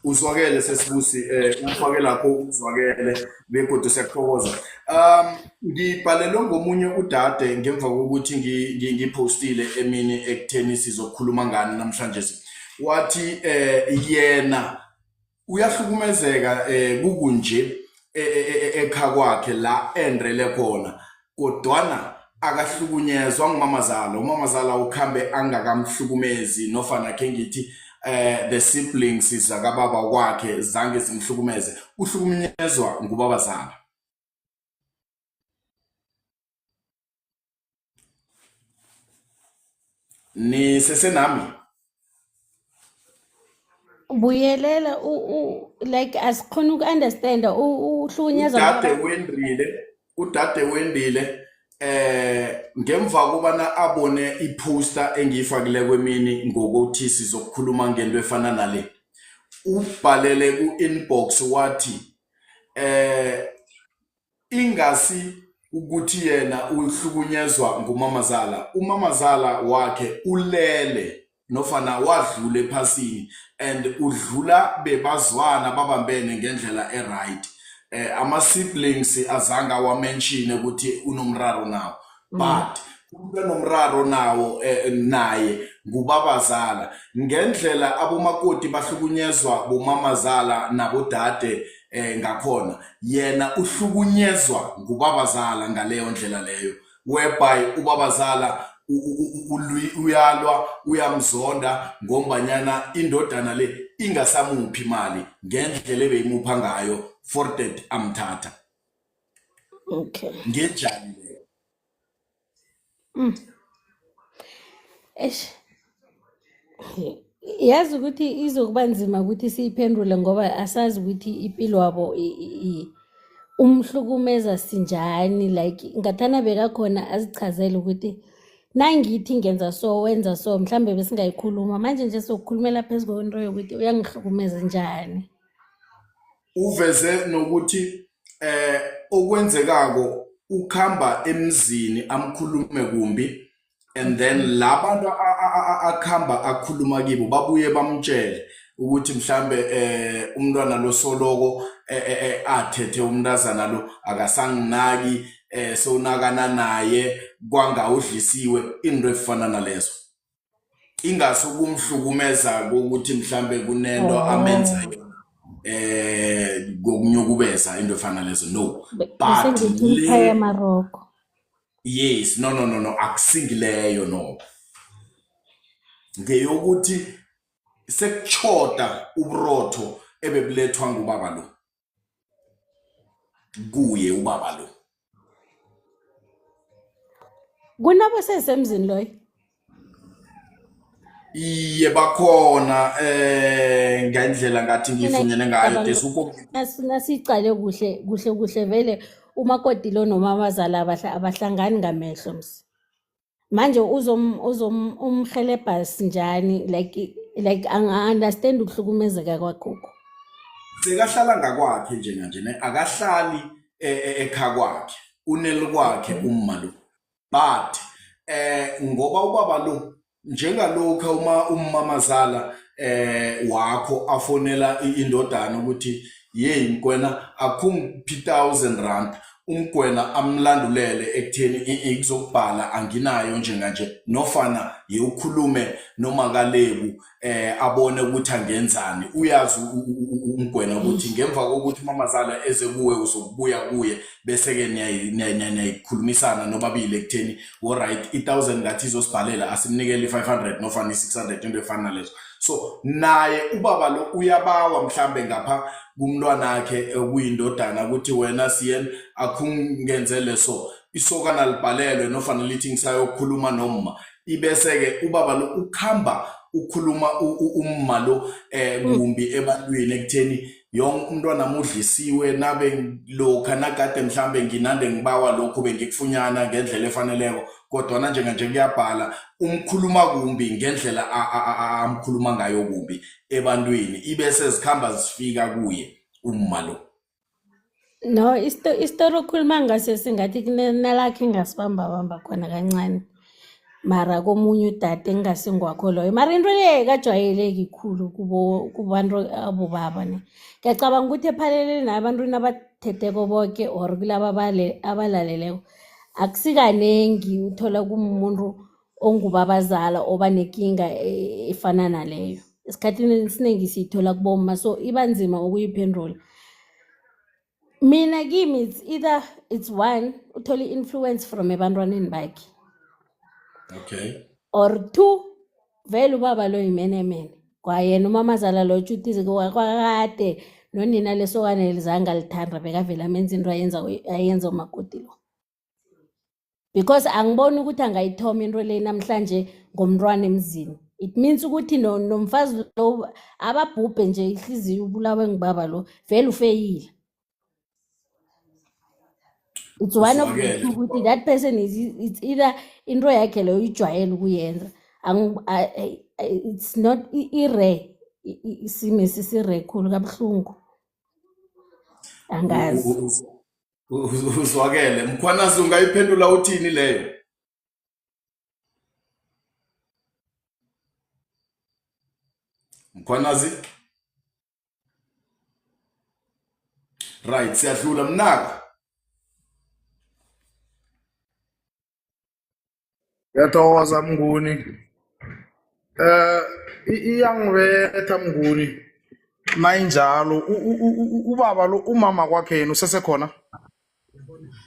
Uzwakele sesibusi ufake lapho uzwakele begodu siyakuthokoza. Ngibhalelwe ngomunye udade ngemva kokuthi ngipostile emini ekutheni sizokhuluma ngani namhlanje. Wathi yena uyahlukumezeka kukunje ekha kwakhe la endrele khona kodwana akahlukunyezwa ngumamazala. Umamazala ukhambe angakamhlukumezi nofana khe ngithi the siblings zakababa kwakhe zange zimhlukumeze, uhlukunyezwa ngubabazala. Nisesenami? Buyelela like asikhona uku-understanda uhlukunyezwa Udade wendile, udade wendile ngemva kobana abone iposter engiyifakile kwemini ngokuthi sizokukhuluma ngento efana nale, ubhalele ku-inbox wathi ingasi ukuthi yena uhlukunyezwa ngumamazala, umamazala wakhe ulele nofana wadlula ephasini and udlula bebazwana babambene ngendlela e-right. Ama siblings azange awamention ukuthi unomraro nawo, but umuntu onomraro nawo naye ngubabazala. Ngendlela abomakoti bahlukunyezwa bomamazala nabodade ngakhona, yena uhlukunyezwa ngubabazala ngaleyo ndlela leyo, whereby ubabazala uyalwa uyamzonda ngombanyana indodana le ingasamuphi imali ngendlela ebeyimupha ngayo for that amthatha. Okay. Ngenjani leyo? Eish. Yazi ukuthi izokuba nzima ukuthi siyiphendule ngoba asazi ukuthi impilo wabo umhlukumeza sinjani, like ngathana bekakhona azichazele ukuthi nangithi ngenza so wenza so mhlambe besingayikhuluma. Manje nje sokukhulumela phezu kwento yokuthi uyangihlukumeza njani. Uveze nokuthi okwenzekako ukhamba emzini amkhulume kumbi and then labantu akhamba akhuluma kibo babuye bamtshele ukuthi mhlambe umntwana lo soloko athethe umntazana lo akasanginaki sewunakana naye kwanga udlisiwe, into efana nalezo. Ingasi ukumhlukumeza ukuthi mhlambe kunento amenza yona. Kokunyukubeza into efana lezo, no. Bese But ngithi umkhaya le amaroko. Yes, no, no, no, no, akusingileyo, no. Ngeyokuthi sekutshoda uburotho ebebulethwa ngubaba lo kuye ubaba lo. Kunabo sesemzini loyo. Iye, bakhona ngendlela ngathi Mina ngiyifunyene ngayo ngicabanga desuko. Nasicale kuhle kuhle kuhle vele umakoti lo nomamazala abahlangani ngamehlo msi. Manje uzom uzom umhelebha sinjani, like anga understand ukuhlukumezeka kwakho. Sekahlala ngakwakhe njenganje ne, akahlali ekha kwakhe, uneli kwakhe umma lo. But ngoba ubaba lo njengalokho uma ummamazala wakho afonela indodana ukuthi hey Mkwena akungiphi 1000 rand, uMkwena amlandulele ekutheni ikuzokubhala anginayo njenganje, nofana yewukhulume noma kaLebu abone ukuthi angenzani. Uyazi uMkwena ukuthi ngemva kokuthi umamazala eze kuwe uzokubuya kuye, bese ke niyayikhulumisana nobabili ekutheni all right, i1000 ngathi izosibhalela, asimnikele i500 nofana i600, into efana nalezo. So naye ubaba lo uyabawa mhlambe ngapha kumntwanakhe okuyindodana ukuthi wena siyen akhungenzele so isokana libhalelwe nofana lithi ngisayokhuluma nomma, ibese-ke ubaba lo ukhamba ukhuluma umma lo kumbi ebantwini ekutheni yonke umntwana mudlisiwe nabe lokha nagade mhlambe nginande ngibawa lokhu bengikufunyana ngendlela efaneleko, kodwana njenganje kuyabhala. Umkhuluma kumbi ngendlela amkhuluma ngayo kumbi ebantwini, ibese zikhamba zifika kuye umma lo. No, isitori okhuluma ngaso singathi kunalakhe engasibamba bamba khona kancane. Mara komunye udade engasingwakho loyo. Mara into le kajwayeleki khulu kubo kubantu abobaba ne. Ngiyacabanga ukuthi ephaleleni ebantwini abathetheko boke or kulaba abalaleleko akusikanengi uthola kumuntu ongubabazala oba nekinga efana naleyo. Esikhathini esiningi siyithola kubomma, so iba nzima ukuyiphendula. Mina kimi it's either it's one, uthole i-influence from ebantwaneni bakhe. Or two, vele ubaba lo yimenemene. Kwayena umamazala lo tshutize kwakade nonina lesokane lizange alithanda, bekavele amenza into ayenza umakoti lo. Because angiboni ukuthi angayithoma into le namhlanje ngomntwana emzini. It means ukuthi nomfazi lo ababhubhe nje ihliziyo ubulawe ngubaba lo, vele ufeyile. It's one of the Uzwakele. two ukuthi that person is, it's either into yakhe leyo ijwayele ukuyenza. It's not i-rare, isimo esisi-rare khulu kabuhlungu. Angazi. Uzwakele. Mkhwanazi, ungayiphendula uthini leyo? Mkhwanazi? Right, siyadlula mnaka. Ngiyathokoza Mnguni. Iyangibetha Mnguni. Nayinjalo ubaba lo umama kwakhe yena usesekhona?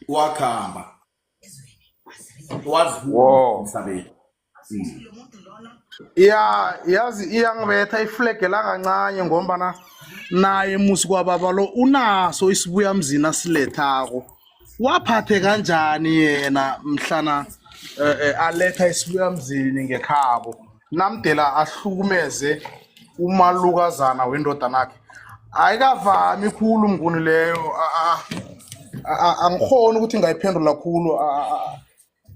Wakhamba. Wadlula Wo. emhlabeni. Ya, yazi iyangibetha iflegela kancane ngombana naye musi kwababa lo unaso isibuya mzini asilethako. Waphathe kanjani yena mhlana aletha isibuya mzini ngekhabo, namdela ahlukumeze umalukazana wendodanakhe? Ayikavami khulu Mnguni leyo. Angikhoni ukuthi ngayiphendula khulu,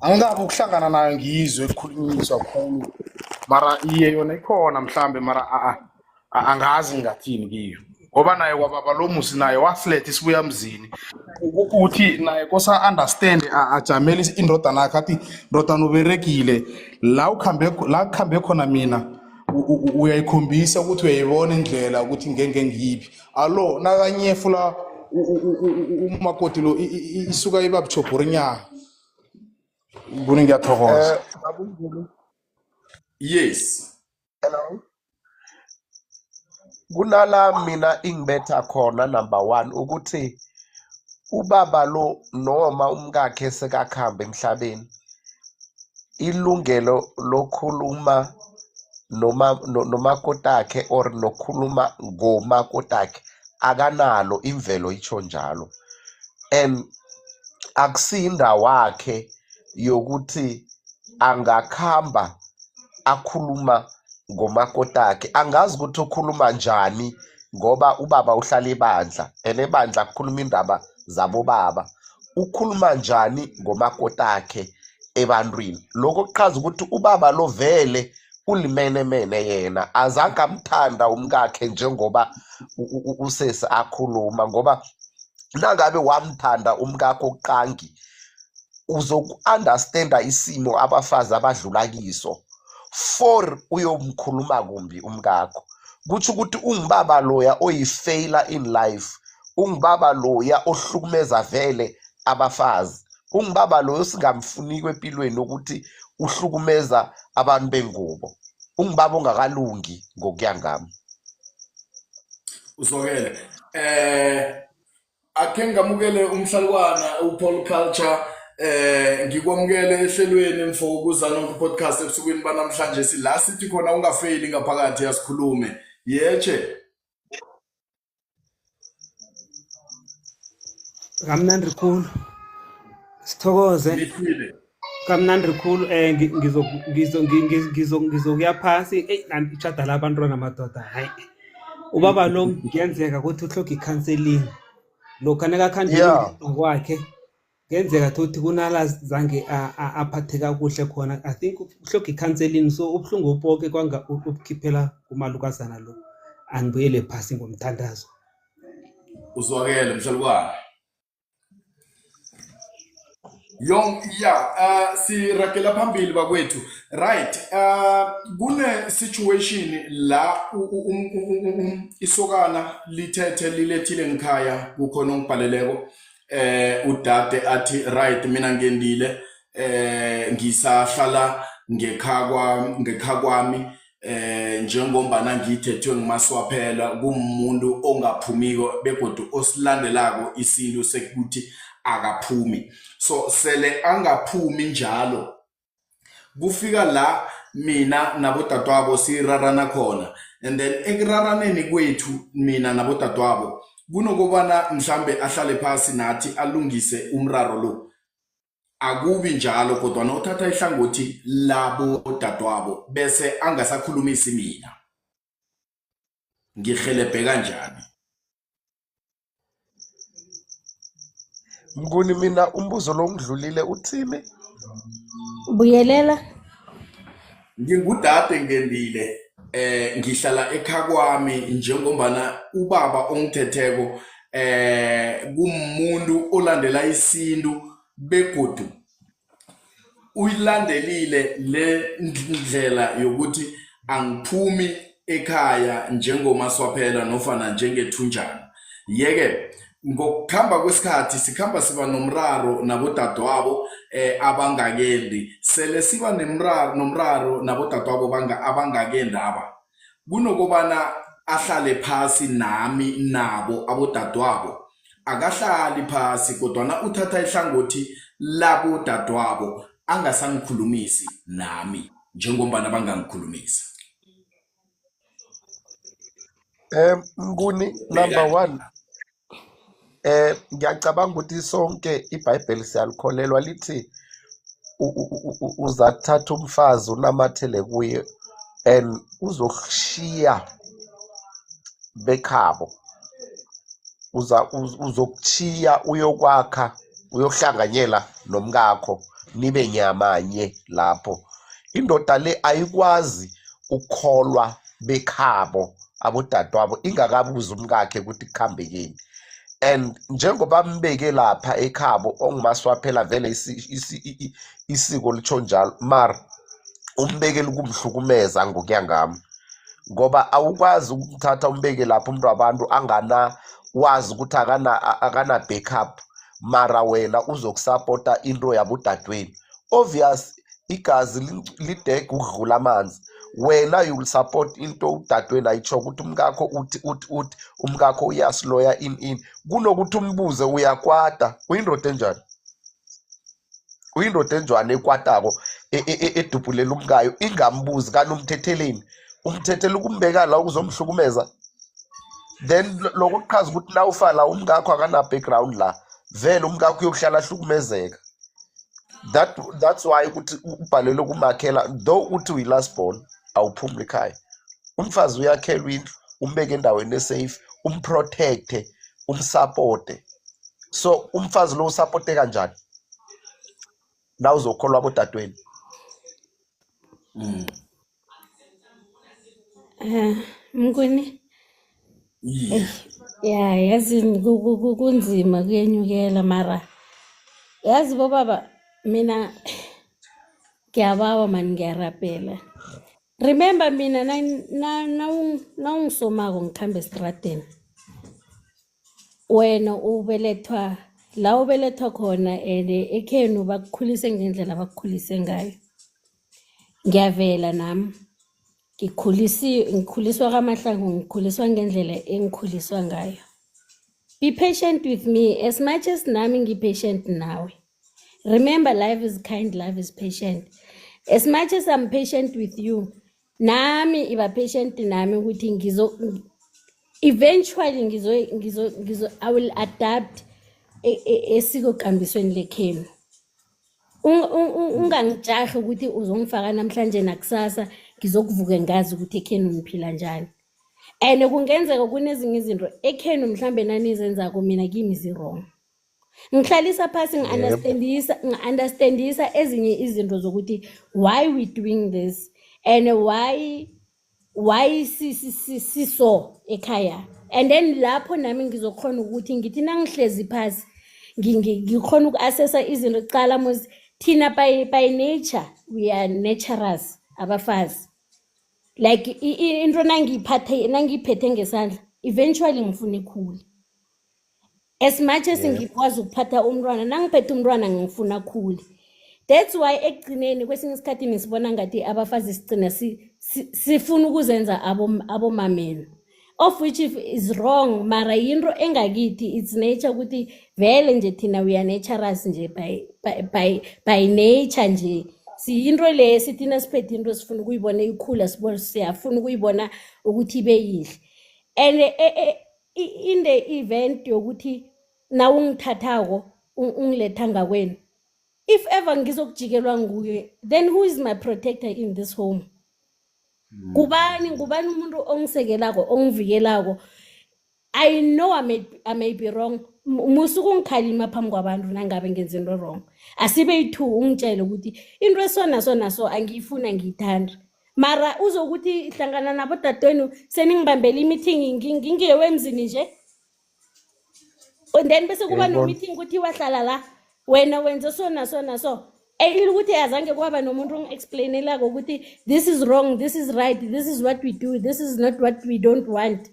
angikabi ukuhlangana nayo ngizwe kukhulunyiswa khulu, mara iye yona ikhona mhlambe, mara angazi ngingathini kiyo ngoba naye kwababa lo musi naye wasiletha isibuya mzini, ukuthi naye kosa understand ajamele indodana yakhe athi ndodana uberegile la ukhambe la kukhambe khona, mina uyayikhombisa ukuthi uyayibona indlela ukuthi ngenge ngiyiphi. Alo nakanyefula umakoti lo isuka iba buchobhorinyana. Kuni ngiyathokoza. Baba uMnguni. Yes. Hello. Kunala mina ingibetha khona number 1 ukuthi ubaba lo noma umkakhe sekakhamba emhlabeni, ilungelo lokhuluma noma nomakotakhe or nokhuluma ngomakotakhe akanalo, imvelo itsho njalo. And akusiyindawo wakhe yokuthi angakhamba akhuluma ngomakotakhe. Angazi ukuthi ukhuluma njani ngoba ubaba uhlala ebandla, and ebandla kukhuluma indaba zabobaba. Ukhuluma njani ngomakotakhe ebantwini? Lokho kuchaza ukuthi ubaba lo vele ulimenemene yena, azange amthanda umkakhe njengoba usesi akhuluma, ngoba nangabe wamthanda umkakho qangi uzoku-understanda isimo abafazi abadlula kiso, for uyomkhuluma kumbi umkakho. Kutsho ukuthi ungubaba loya oyi-failure in life, ungubaba loya ohlukumeza vele abafazi, ungubaba loyo singamfuniko empilweni ukuthi uhlukumeza abantu bengubo, ungubaba ongakalungi ngokuya ngami. Uzwakele. Akhe ngamukele umhlalukwana uPaul Culture, ngikwamukele ehlelweni mfo kuZanonke podcast ebusukwini banamhlanje. Sila sithi khona ungafeyili ngaphakathi, asikhulume. Yeche. Kamnandi khulu. Sithokoze. Ngiphile. Kamnandi khulu, ngizokuya phasi. Ey, nanti itjhada labantwana madoda. Hayi. Ubaba lo kuyenzeka ukuthi utlhoga i-counseling. Lokha nakakhandela kwakhe kuyenzeka ukuthi kunala zange aphatheka kuhle khona. I think utlhoga i-counseling, so ubuhlungu boke kwanga ubukhiphela kumalukazana lo. Angibuyele phasi ngomthandazo. Uzwakele mhlalukwana. Yong ya, siragela phambili bakwethu. Right, kune situation la isokana lithethe lilethile ngikhaya, kukhona ongibhaleleko udade athi right, mina ngendile, ngisahlala ngekhakwami, njengombana ngithethwe ngumaswaphela, kumuntu ongaphumiko begodu osilandelako isintu sekuthi akaphumi. So sele angaphumi njalo, kufika la mina nabodadewabo sirarana khona, and then ekuraraneni kwethu mina nabodadewabo kunokobana mhlambe ahlale phasi nathi alungise umraro lo, akubi njalo, kodwa uthatha ihlangothi labo dadwabo bese angasakhulumisi mina. Ngihelebhe kanjani? Mnguni, mina umbuzo lo ungidlulile, uthini? Buyelela. Ngingudade ngendile, ngihlala ekhakwami njengombana ubaba ongithetheko kumuntu olandela isintu begodu uyilandelile le ndlela yokuthi angiphumi ekhaya njengomaswaphela nofana njengethunjana. Yeke ngokukhamba kwesikhathi sikhamba siba nomraro nabodadewabo abangakendi, sele siba nomraro nabodadewabo abangakendaba. Kunokobana ahlale phasi nami nabo abodadewabo, akahlali phasi kodwana uthatha ihlangothi labodadewabo angasangikhulumisi nami njengombana bangangikhulumisa. Mnguni, number 1, ngiyacabanga ukuthi sonke iBhayibheli siyalikholelwa, lithi uzathatha umfazi unamathele kuye and uzokushiya bekhabo, uzokushiya uyokwakha, uyohlanganyela nomkakho, nibe nyamanye lapho. Indoda le ayikwazi ukukholwa bekhabo abodadewabo ingakabuzi umkakhe ukuthi kuhambekeni. And njengoba mbeke lapha ekhabo ongumaswaphela vele isiko litsho njalo, mara umbekele ukumhlukumeza ngokuya ngami, ngoba awukwazi ukumthatha umbeke lapha umuntu wabantu angana wazi ukuthi akana backup, mara wena uzokusapota into yabodadewenu. Obvious igazi lidege ukudlula amanzi. Wena you will support into udadewenu ayitsho ukuthi umkakho uthi uthi uthi umkakho uyasiloya in kunokuthi umbuze uyakwata. Uyindoda enjani? Uyindoda enjani ekwatako edubhulela umkayo ingambuzi kanti umthetheleni? Umthethela ukumbeka la ukuzomhlukumeza? Then lokho kuchaza ukuthi na ufa la umkakho akana background la, vele umkakho uyokuhlala ahlukumezeka. That's why ukuthi ubhalelwe kumakhela, though uthi uyi-last born, awuphumuli ekhaya. Umfazi uyakhelwa indlu, umbeke endaweni esafe, umprotecte, umsupporte. So umfazi lo usupporte kanjani na uzokholwa abodadewenu? Mnguni. Yeah. Ya, yazi kunzima kuyenyukela, mara yazi bobaba, mina ngiyabawa mani, ngiyarapela. Remember mina nawungisomako ngikhambe estradeni, wena ubelethwa la ubelethwa khona and ekhenu bakukhulise ngendlela bakukhulise ngayo. Ngiyavela nami ngikhuliswa kaMahlangu, ngikhuliswa ngendlela engikhuliswa ngayo. Be patient with me as much as nami ngi-patient nawe. Remember, life is kind, life is patient. As much as I'm patient with you, nami iba patient nami ukuthi ngizo eventually ngizo ngizo ngizo I will adapt esikokambisweni lekhenu. Ungangijahi ukuthi uzongifaka namhlanje nakusasa ngizokuvuke ngazi ukuthi ekhenu niphila njani. And kungenzeka kunezinye izinto ekhenu mhlambe nanizenzako mina kimi zi-wrong. Ngihlalisa phasi, ngi-understandisa ezinye izinto zokuthi why we doing this and why siso ekhaya. And then lapho nami ngizokhona ukuthi ngithi nangihlezi phasi ngikhona uku-assessa izinto. Cala mos thina by nature we are nurturers, abafazi. Like into nangiyiphathe, nangiyiphethe ngesandla, eventually ngifuna ikhule. As much as ngikwazi ukuphatha umntwana, nangiphethe umntwana ngifuna khule. That's why ekugcineni kwesinye isikhathi nisibona ngathi abafazi sigcina sifuna ukuzenza abomamenu, of which if is wrong, mara yinto engakithi, it's nature ukuthi vele nje thina we are nurturers nje by nature nje. Siyinto le sithina siphethe into sifuna ukuyibona ikhula, sibona siyafuna ukuyibona ukuthi ibe yihle. And in the event yokuthi nawungithathako ungiletha ngakwenu, if ever ngizokujikelwa nguye, then who is my protector in this home? Ngubani umuntu ongisekelako, ongivikelako? I know I may be wrong. Musuke ungikhalima phambi kwabantu nangabe ngenza into wrong. Asibe yi-two, ungitshele ukuthi into esona so naso angiyifuni, angiyithandi. Mara uzokuthi hlangana nabodadewenu seningibambele i-meeting, ngingewe emzini nje, and then bese kuba Ngiyayibona. no-meeting kuthiwa hlala la, wena wenze so naso naso, ukuthi azange kwaba nomuntu ongi-explainelako ukuthi this is wrong, this is right, this is what we do, this is not what we don't want.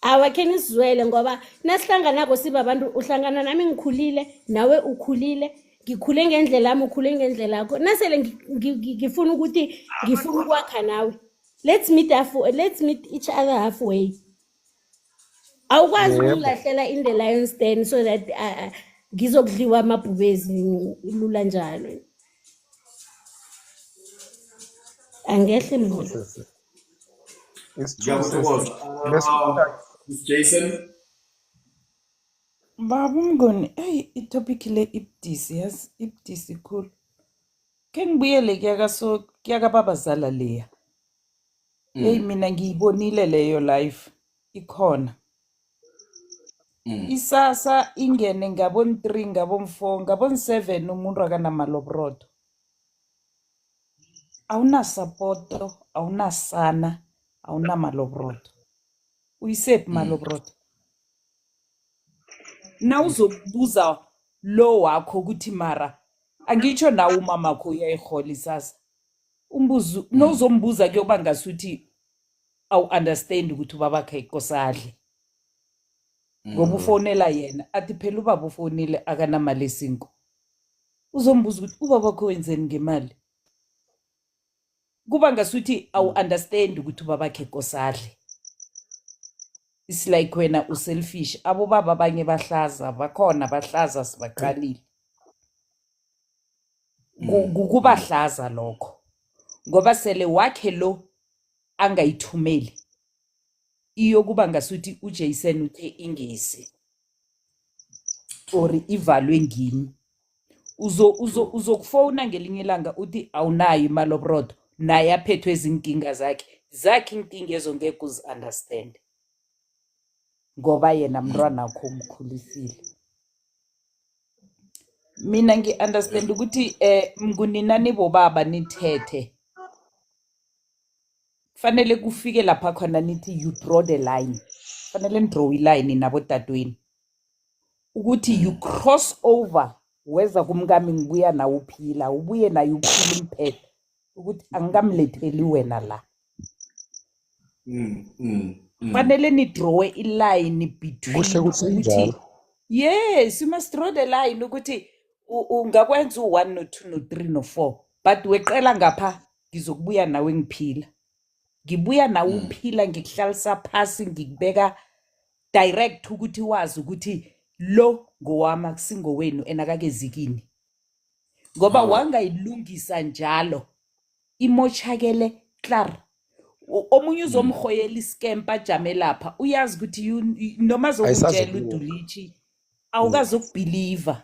Awakhe nisizwele, ngoba nasihlanganako sibabantu, uhlangana nami ngikhulile, nawe ukhulile, ngikhule ngendlela yami, ukhule ngendlela yakho. Nasele ngifuna ukuthi ngifuna ukwakha nawe, let's meet each other halfway. Awukwazi ukungilahlela in the lion's den so that ngizokudliwa amabhubezi lula njalo. Angehle mnguni. Sisi. It's true, sisi. Ngiyakuthokoza. Miss Jason. Baba uMnguni, eyi, itopic le ibudisi, yazi, ibudisi khulu. Ke ngibuyele kuyakaso kuyakababazala leya. Hey, mina ngiyibonile leyo live ikhona. Isasa ingene ngabon 3, ngabon 4, ngabon 7, umuntu akanamalobrotho. Awunasapoto, awunasana, awunamalobrotho. Uyisephi malobrotho? Nawuzokubuza lo wakho ukuthi mara angitsho nawe umamakho uyayihola isasa. Umbuzo nowuzombuza kuyoba ngasuthi awu-understand ukuthi ubabakhe ikosadle. Ngoba ufonela yena athi phela ubaba ufonile akanamali esinko. Uzombuza ukuthi ubabakho wenzeni ngemali? Kuba ngasuthi awu-understand ukuthi ubabakhe kosadle. It's like wena uselfish. Abobaba abanye bahlaza, bakhona bahlaza sibaqalile. Kubahlaza lokho. Ngoba sele wakhe lo angayithumeli. Iyokuba ngasuthi uJason uthe ingesi or ivalwe ngimi. Uzokufowuna ngelinye ilanga uthi awunayo imali oburodo, naye aphethwe zinkinga zakhe. Zakhe inkinga ezo ngeke uzi-understand. Ngoba yena mntwana wakho umkhulisile. Mina ngi-understand ukuthi Mnguni nibobaba nithethe. Kufanele kufike lapha khona nithi you draw the line. Kufanele ni-draw i-line nabodadewenu. Ukuthi you cross over weza kumkami ngibuya nawe uphila, ubuye naye uphila umphethe. Ukuthi angikamletheli wena la. Kufanele ni-draw i-line between Kuhle kuhle ukuthi injalo. Yes, you must draw the line ukuthi ungakwenza u-1 no-2 no-3 no-4, but weqela ngapha ngizokubuya nawe ngiphila. Ngibuya nawe uphila, ngikuhlalisa phasi, ngikubeka direct ukuthi wazi ukuthi lo ngowami akusingowenu and akakezikini. Ngoba wangayilungisa njalo imoshakele klaar. Omunye uzomrhoyela iskempa ajame lapha, uyazi ukuthi noma azokutshela Ayisazokulunga. uDulichi awukazokubelieve.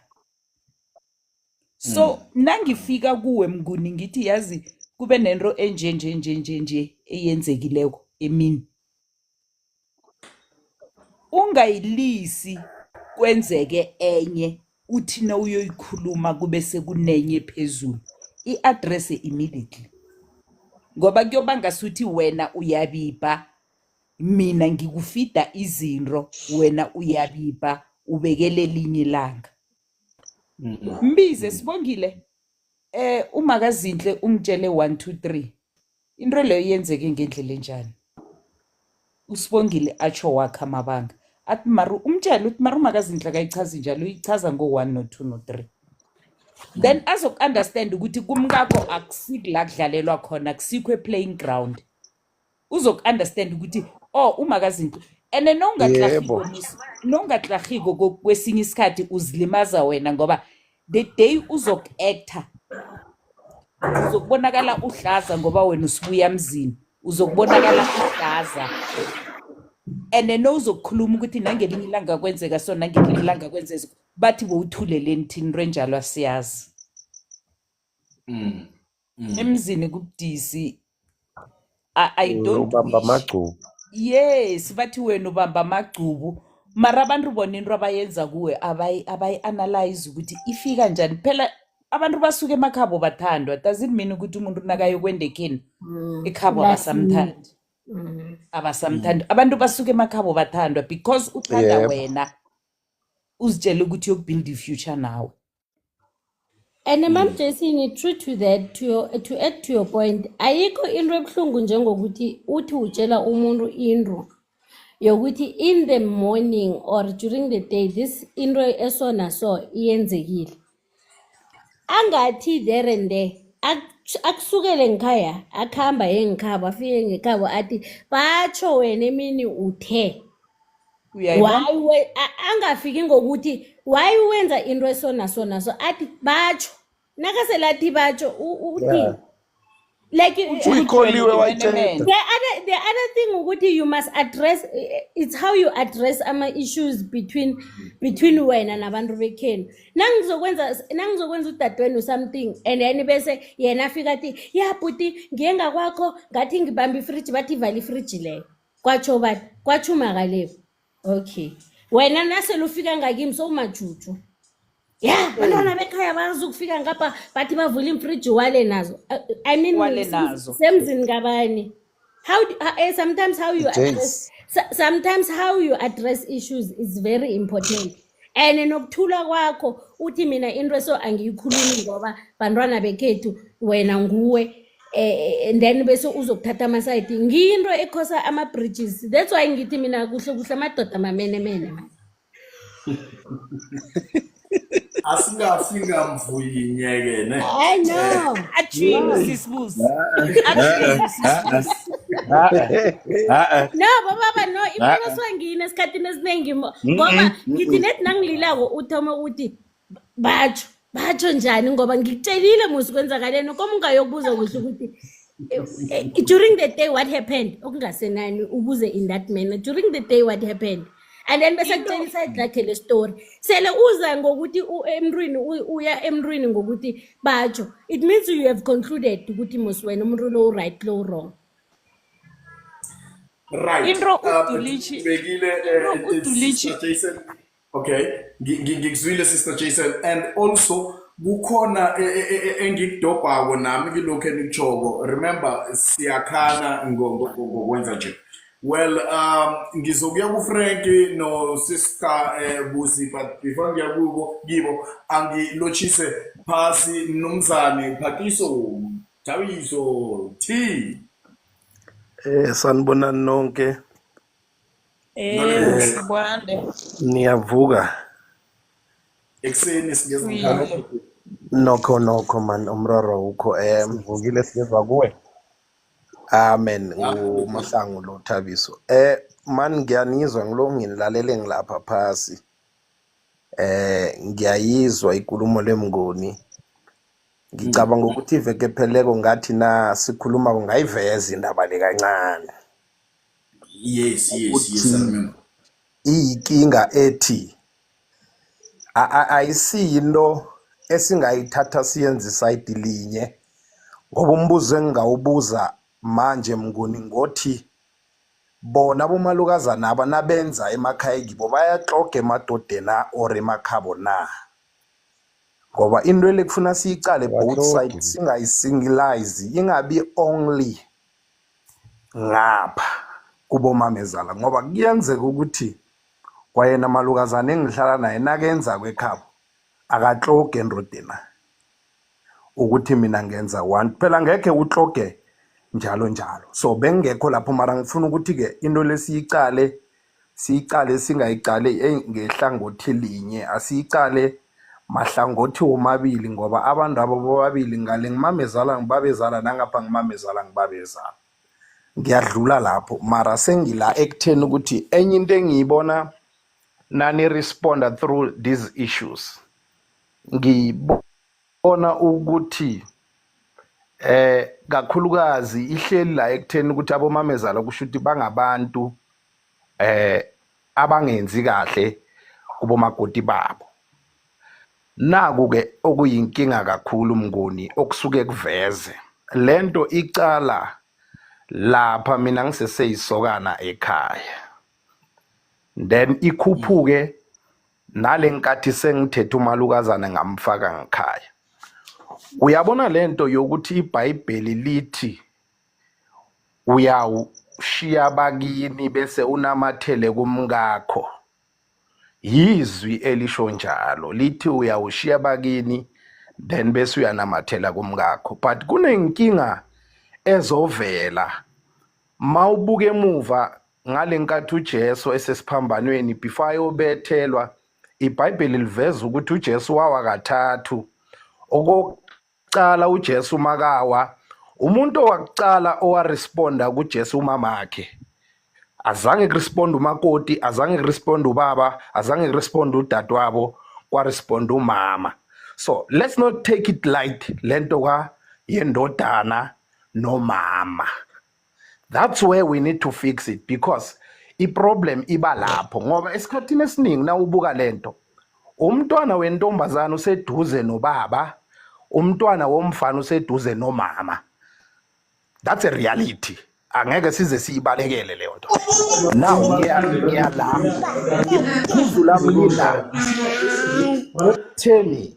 So nangifika kuwe Mnguni ngithi yazi kube nento enje nje nje nje nje eyenzekileko emini. Ungayilisi kwenzeke enye uthi nawuyoyikhuluma kube sekunenye phezulu. I-address immediately. Ngoba kuyoba ngasuthi wena uyabibha, mina ngikufida izinto, wena uyabibha ubekele elinye ilanga. Mbize Sibongile. Umakazinhle ungitshele 1 2 3. Into leyo yenzeke ngendlela enjani? uSibongile atsho wakhe amabanga. Athi maru umtshele uthi maru umakazinhle akayichazi njalo, uyichaza ngo-1 no-2 no-3. Then azoku-understand ukuthi kumkakho akusikho la kudlalelwa khona, akusikho e-playing ground. Uzoku-understand ukuthi oh umakazinhle and nowungatlahiko nowungatlahiko kwesinye isikhathi uzilimaza wena, ngoba the day uzoku-acta uzokubonakala uhlaza, ngoba wena usibuya mzini uzokubonakala uhlaza. And then uzokukhuluma ukuthi nangelinye ilanga kwenzeka so, nangelinye ilanga kwenzeka so, bathi bowuthuleleni, thina into enjalo asiyazi. Emzini kubudisi. I don't Ubamba wish. Amagcubu. Yes, bathi wena ubamba amagcubu, mara abantu bona into abayenza kuwe abayi-analyze ukuthi ifika njani. Phela abantu basuka emakhabo bathandwa, doesn't mean ukuthi umuntu nakayokwenda ekheni ekhabo abasamthandi. Abasamthandi. Abantu basuka emakhabo bathandwa because uthanda wena, uzitshele ukuthi yokubuild i-future nawe. And Mam Jason, true to that, to add to your point, ayikho into ebuhlungu njengokuthi uthi utshela umuntu into yokuthi in the morning or during the day this into eso naso iyenzekile. Angathi there and there akusukele ngikhaya, akuhamba yengikhabo, afike ngekhabo athi batsho wena emini uthe Uyayibona? Why angafiki ngokuthi why wenza into eso naso naso, athi batsho, nakaselathi batsho uthi like Utsho ukuthi wena Uyikholiwe wayitshela. ulimenemene. The other thing ukuthi you must address, it's how you address ama issues between wena nabantu bekhenu. Nangizokwenza udadewenu something and then bese yena afika athi ya bhuti ngiye ngakwakho ngathi ngibamba ifriji, bathi ivala ifriji leyo, kwatsho bathi kwatsho umakalevu. Okay, wena nasele ufika ngakimi sowumajuju ya bantwana bekhaya bazukufika ngapha bathi bavula imfriji wale nazo. I mean, Wale nazo. semzini kabani? Sometimes how you address Jace. Sometimes how you address issues is very important, and nokuthula kwakho uthi mina into so angiyikhulumi ngoba bantwana bekhethu, wena nguwe, and then bese uzokuthatha amasayidi, ngiyinto ekhosa ama-bridges. That's why ngithi mina kuhle kuhle amadoda mamenemene man. Asingafi ngamvuyinye-ke ne. I know. Atjhini No. sisibuzi. Atjhini sisibuzi. No, bobaba no, iphikiswa ngini esikhathini esiningi ngoba ngithi nethi nangililako uthome uthi batsho batsho njani ngoba ngikutshelile musi kwenzakaleni koma ungayokubuza kuhle ukuthi during the day what happened, okungasenani ubuze in that manner during the day what happened, and then bese Into kutshela iside lakhe le story, sele uza ngokuthi emntwini uya emntwini ngokuthi batsho, it means you have concluded ukuthi musi wena umuntu lo right lo wrong. Right. Into uDulichi Ngibekile into uDulichi Sister Jason. Okay. Ngikuzwile Sister Jason, and also kukhona engikudobhako nami kilokhu enikutjhoko. Remember, siyakhana ngokwenza nje. Well, ngizokuya ku-Frank no Sister Busi, but before ngiya kubo kibo, angilotshise phasi mnumzane Phakiso Thabiso T. Sanibonani nonke. Eh sibwande. Niyavuka. Ekuseni singezwa njalo. Sibuyile. Nokho nokho man, umraro ukho. Sivukile siyezwa kuwe. Amen, nguMahlangu lo Thabiso. Man, ngiyanizwa ngilo nginilalele ngilapha phasi. Ngiyayizwa ikulumo lemngoni. Ngicabanga ukuthi iveke epheleko ngathi na sikhuluma ngayiveza indaba le kancane. Yes, I Ukuthi remember. iyinkinga ethi ayisiyinto esingayithatha siyenze isayidi linye, ngoba umbuzo engingawubuza manje Mnguni ngothi bona bomalukazana aba nabenza emakhaya kibo bayahloga emadodeni or emakhabo na, ngoba into le kufuna siyicale both Abatlhogi. sides, singayisingilize, ingabi only ngapha kubomamezala, ngoba kuyenzeka ukuthi kwayena malukazana engihlala naye nakenza kwekhabo akahloge endodeni ukuthi mina ngenza one, phela ngekhe uhloge njalo njalo. So bengekho lapho, mara ngifuna ukuthi-ke into lesiyicale siyicale, singayicali ngehlangothi linye, asiyicale mahlangothi womabili, ngoba abantu abo bobabili ngale ngimamezala ngibabezala nangapha ngimamezala ngibabezala. Ngiyadlula lapho, mara sengila ekutheni ukuthi enye into engiyibona nani-responda through these issues, ngibona ukuthi kakhulukazi ihleli la ekutheni ukuthi abomamezala kusho ukuthi bangabantu abangenzi kahle kubomakoti babo. Naku ke okuyinkinga kakhulu Mnguni, okusuke kuveze lento icala lapha mina ngiseseyisokana ekhaya, then ikhuphuke nalenkathi sengithethe umalukazana ngamfaka ngikhaya. Uyabona lento yokuthi iBhayibheli lithi uyawushiya bakini bese unamathele kumkakho, yizwi elisho njalo, lithi uyawushiya bakini then bese uyanamathela kumkakho. But kunenkinga ezovela mawubuka emuva ngale nkathi uJesu esesiphambanweni before ayobethelwa, iBhayibheli liveza ukuthi uJesu wawa kathathu. Okokuqala uJesu makawa, umuntu owakuqala owaresponda kuJesu umamakhe, azange kurespond umakoti, azange kurespond ubaba, azange kurespond udadewabo, kwarespond umama. So let's not take it light lento ka yendodana nomama. That's where we need to fix it, because i-problem iba lapho, ngoba esikhathini esiningi nawubuka lento, umntwana wentombazana useduze nobaba, umntwana womfana useduze nomama. That's a reality, angeke size siyibalekele leyo nto. Now ngiya la, iphuzu lami lila ekutheni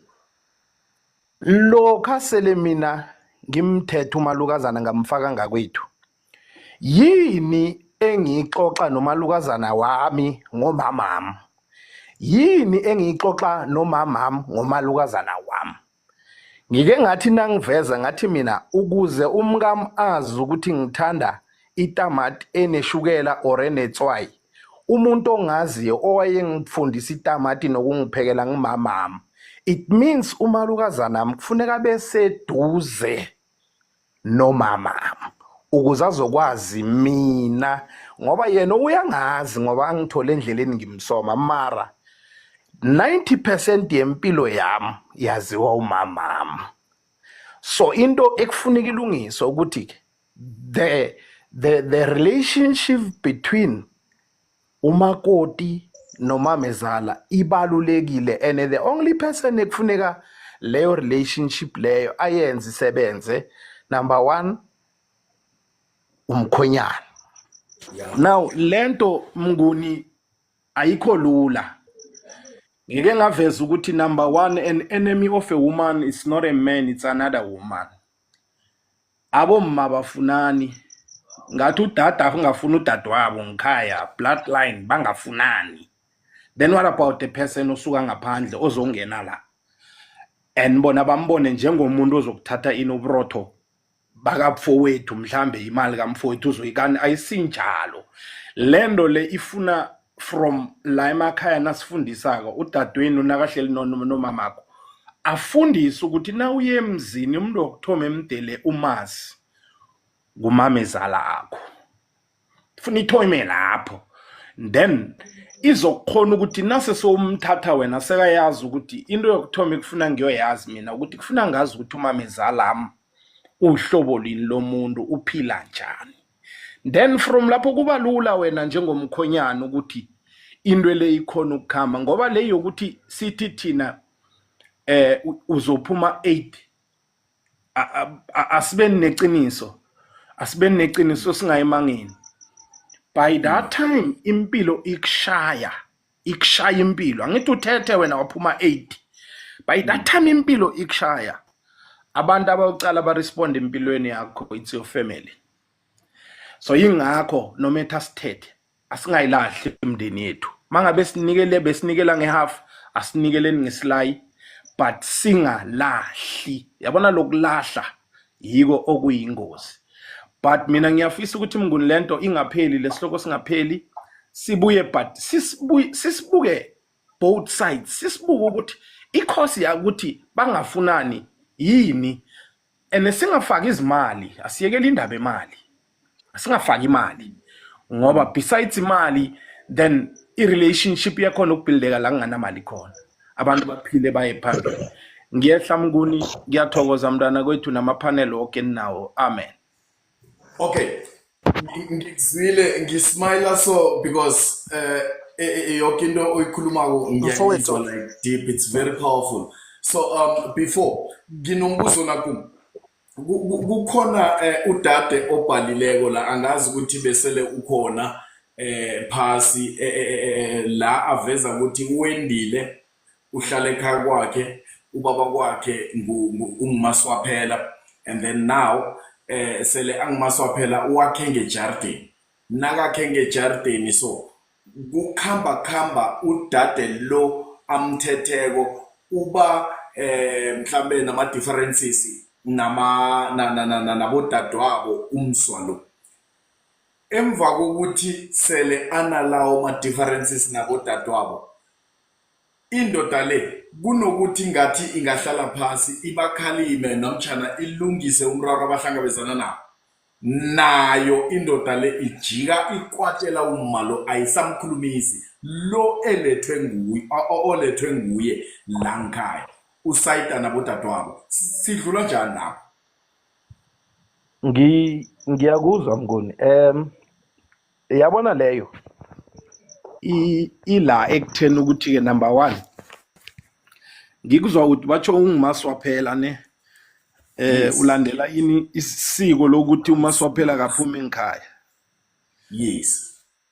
lokha sele mina ngimthethe umalukazana ngamfaka ngakwethu, yini engiyixoxa nomalukazana wami ngomamami, yini engiyixoxa nomamami ngomalukazana wami? Ngike ngathi nangiveza ngathi mina ukuze umkami azi ukuthi ngithanda itamati eneshukela or enetswayi, umuntu ongaziyo owayengifundisa itamati nokungiphekela ngumamami. It means umalukazanami kufuneka beseduze nomama ukuze azokwazi mina, ngoba yena uyangazi ngoba angithole endleleni ngimsoma, mara 90% yempilo yami yaziwa umamami. So into ekufuneka ilungiswe ukuthi the relationship between umakoti nomamezala ibalulekile, and the only person ekufuneka leyo relationship leyo ayenze isebenze, number 1, umkhwenyana. Now lento Mnguni ayikho lula. Ngike ngaveza ukuthi number 1, an enemy of a woman is not a man, it's another woman. Abomma bafunani ngathi udada ungafuna udadewabo ngikhaya, bloodline bangafunani. Then what about the person osuka ngaphandle ozongena la and bona bambone njengomuntu ozokuthatha inoburotho bakamfowethu, mhlambe imali kamfowethu uzoyikani? Ayisinjalo lento le. Ifuna from la emakhaya nasifundisako udadewenu nakahleli nomamakho, afundise ukuthi na uye emzini umuntu wokuthoma emdele umazi ngumamezala akho. Funa ithome lapho, then izokukhona ukuthi nase sowumthatha wena sekayazi ukuthi into yokuthoma ekufuna ngiyoyazi mina ukuthi kufuna ngazi ukuthi umamezalami uhlobo lini lomuntu, uphila njani. Then from lapho kuba lula wena njengomkhonyana ukuthi into le ikhona ukukhamba, ngoba le yokuthi sithi thina uzophuma 8, asibeni neqiniso, asibeni neqiniso, singayimangeni. By that time impilo ikushaya, ikushaya impilo. Angithi uthethe wena waphuma 8, by that time impilo ikushaya, abantu abawucala ba-respond empilweni yakho, it's your family. So yingakho noma ethi asithethe, asingayilahli imindeni yethu. Mangabe sinikele, besinikela nge-half, asinikeleni ngesilayi, but singalahli. Yabona, lokulahla yiko okuyingozi. But mina ngiyafisa ukuthi Mnguni lento ingapheli, lesihloko singapheli, sibuye, but sisibuye sisibuke both sides, sisibuke ukuthi i-cause yakuthi bangafunani yini, and singafaki izimali. Asiyekele indaba emali, singafaki imali, ngoba besides imali then i-relationship yakhona uku-buildeka la kunganamali khona, abantu baphile baye phambili. Ngiyehla Mnguni, ngiyathokoza mntwana kwethu nama-panel woke ninawo. Amen. Okay, ngikuzwile. Ngi-smile so because yonke into oyikhulumako ngiyayizwa Mfowethu. like deep, it's very powerful. So before nginombuzo nakum. Kukhona udade obhalileko la, angazi ukuthi besele ukhona phasi la aveza ukuthi wendile, uhlala ekhaya kwakhe, ubaba kwakhe ungumaswaphela, and then now sele angumaswaphela wakhe ngejardini, nakakhe ngejardini. So kukhamba khamba udade lo amthetheko uba mhlambe nama differences nama nabodadewabo umswa lo. Emva kokuthi sele analawo ma-differences nabodadewabo, indoda le kunokuthi ngathi ingahlala phasi ibakhalime namtjhana ilungise umraro abahlangabezana nawo, nayo indoda le ijika ikwatela umma lo, ayisamkhulumisi lo elethwe nguye, olethwe nguye la ngikhaya, usayida nabodadewabo. Sidlula njani lapho? Ngiyakuzwa Mnguni. Yabona leyo ila ekutheni ukuthi ke number 1 ngikuzwa ukuthi batsho ungumaswaphela ne ulandela ini isiko lokuthi umaswaphela kaphuma engikhaya.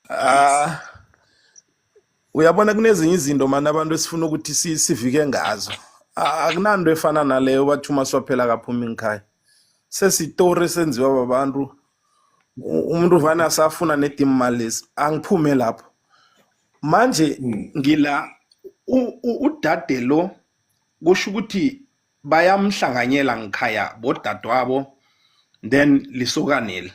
Ah, uyabona kunezinye izinto mani abantu esifuna ukuthi sivike ngazo. Akunanto efana naleyo bathi umaswaphela kaphuma engikhaya. Sesitori esenziwa babantu, umuntu vane asafuna nedimali lezi. Angiphume lapho manje. Ngila udade lo kusho ukuthi bayamhlanganyela ngikhaya bodadewabo, then lisokaneli.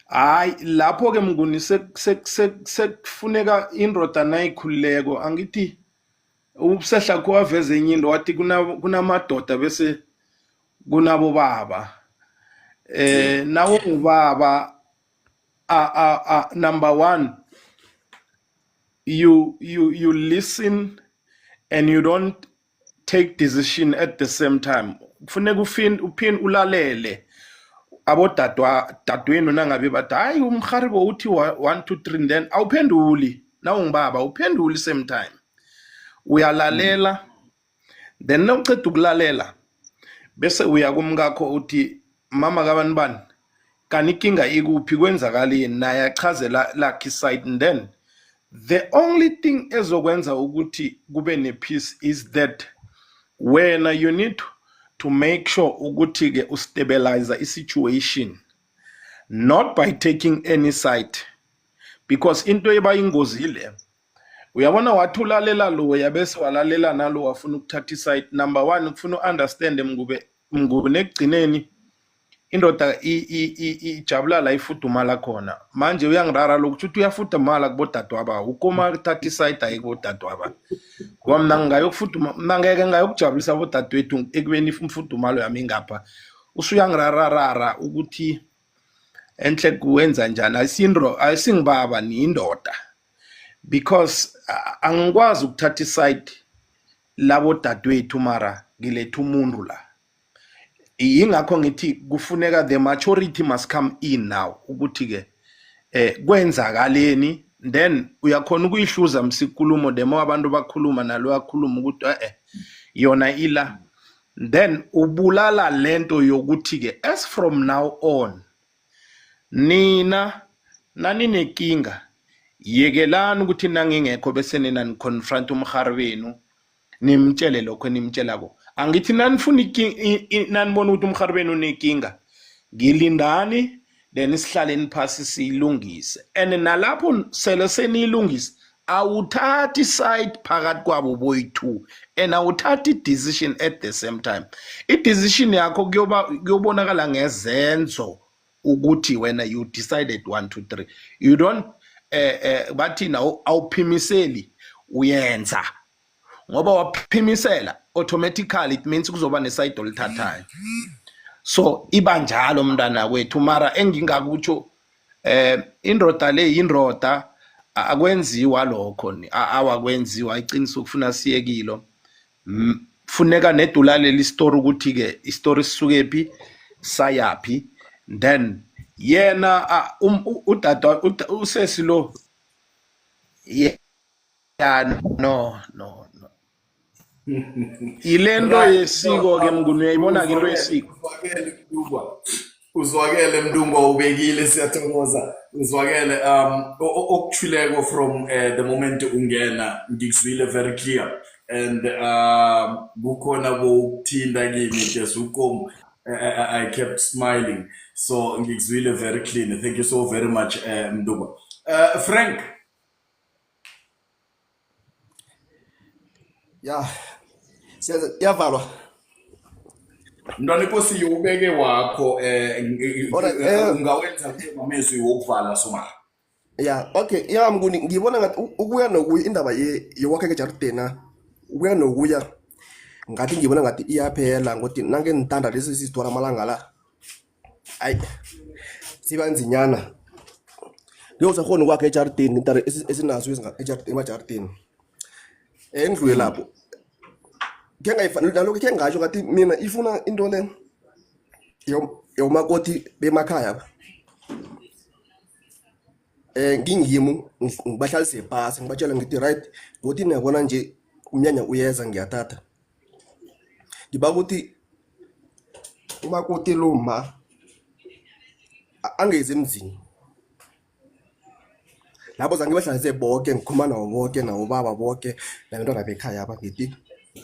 Hayi, lapho ke Mnguni sekufuneka indoda nayikhululeko, angithi. Ubusehla kho waveza enye into wathi kunamadoda bese kunabobaba. Nawo ngubaba number one, you listen and you don't take decision at the same time. Kufuneka uphinde ulalele abodadwa dadwenu nangabe bathi hayi umharibo uthi 1 2 3, then awuphenduli. Nawungibaba awuphenduli same time, uyalalela. Then nawuceda ukulalela bese uya kumkakho uthi mama kabani bani, kanti inkinga ikuphi, kwenzakaleni, naye achaze lakhe side. And then the only thing ezokwenza ukuthi kube ne-peace is that wena you need to make sure ukuthi ke ustabilize i-situation, not by taking any side, because into eba ingozi le uyabona, wathi ulalela loya bese walalela nalo wafuna ukuthatha iside. Number one, kufuna u-understand mngube mngube nekugcineni indoda ijabula la ifudumala khona. Manje uyangirara lokhu ukuthi uyafudumala kubodadewabo, ukoma kuthatha iside ayi kubodadewabo, ngoba mina ngingayokufuduma, mina ngeke ngayokujabulisa abodadewethu ekubeni imfudumalo yami ingapha. Usuyangirararara ukuthi enhle kuwenza njani, ayisindro ayisingibaba ni indoda, because angikwazi ukuthatha iside labo dadewethu mara ngiletha umuntu la. Yingakho ngithi kufuneka the maturity must come in now ukuthi ke kwenzakaleni, then uyakhona ukuyihluza msikulumo the more abantu bakhuluma nalo yakhuluma ukuthi yona ila, then ubulala lento yokuthi ke as from now on nina naninenkinga, yekelani ukuthi nangingekho bese nina niconfront umhari wenu, nimtshele lokho enimtshelako. Angithi nanifuna nanibona ukuthi umhari wenu unenkinga, ngilindani then sihlaleni phasi siyilungise. And nalapho sele seniyilungise, awuthathi side phakathi kwabo boyi-two and awuthathi decision at the same time. I-decision yakho kuyoba kuyobonakala ngezenzo ukuthi wena you decided 1 2 3. You don't bathina awuphimiseli, uyenza, ngoba waphimisela automatically it means kuzoba neside olithathayo. So iba njalo mntana kwethu. Mara engingakutsho, indoda le yindoda, akwenziwa lokho awakwenziwa iqiniso, kufuna siyekilo. Funeka nedulalela istory ukuthi ke istory sisuke phi sayaphi. Then yena udada usesi lo, yeah, no no no, ilento yesiko ke Mnguni, uyayibona ke into yesiko. Uzwakele Mntungwa, uzwakele Mntungwa, ubekile, siyathokoza, uzwakele. Okuthuleko from the moment ungena ngikuzwile very clear and kukhona bokuthinta kimi just ukom I kept smiling, so ngikuzwile very clean. Thank you so very much, Mntungwa. Frank. Ya, siyaza iyavalwa. Mntwana inkosi, ubeke wakho. Alright, Ungawenza amezwi wokuvala somara. Ya, okay, ya Mnguni, ngibona ngathi ukuya nokuya indaba yokwakha ejarideni, ukuya nokuya ngathi ngibona ngathi iyaphela, ngothi nange ngithanda lesi sizithola amalanga la, ayi sibanzinyana, kuyosakhona ukwakha ejarideni intare esinazo emajarideni engidlule lapho khe ngayifana nalokho, khe ngasho ngathi mina ifuna into le yomakoti bemakhaya ba ngingimi ngibahlalise phasi, ngibatshela ngithi right, ngothi niyabona nje umnyanya uyeza, ngiyathatha, ngiba ukuthi umakoti lo ma angezi emzini lapho zange ngibahlalise bonke, ngikhuluma nabo bonke, nabo baba bonke nabantwana bekhaya aba, ngithi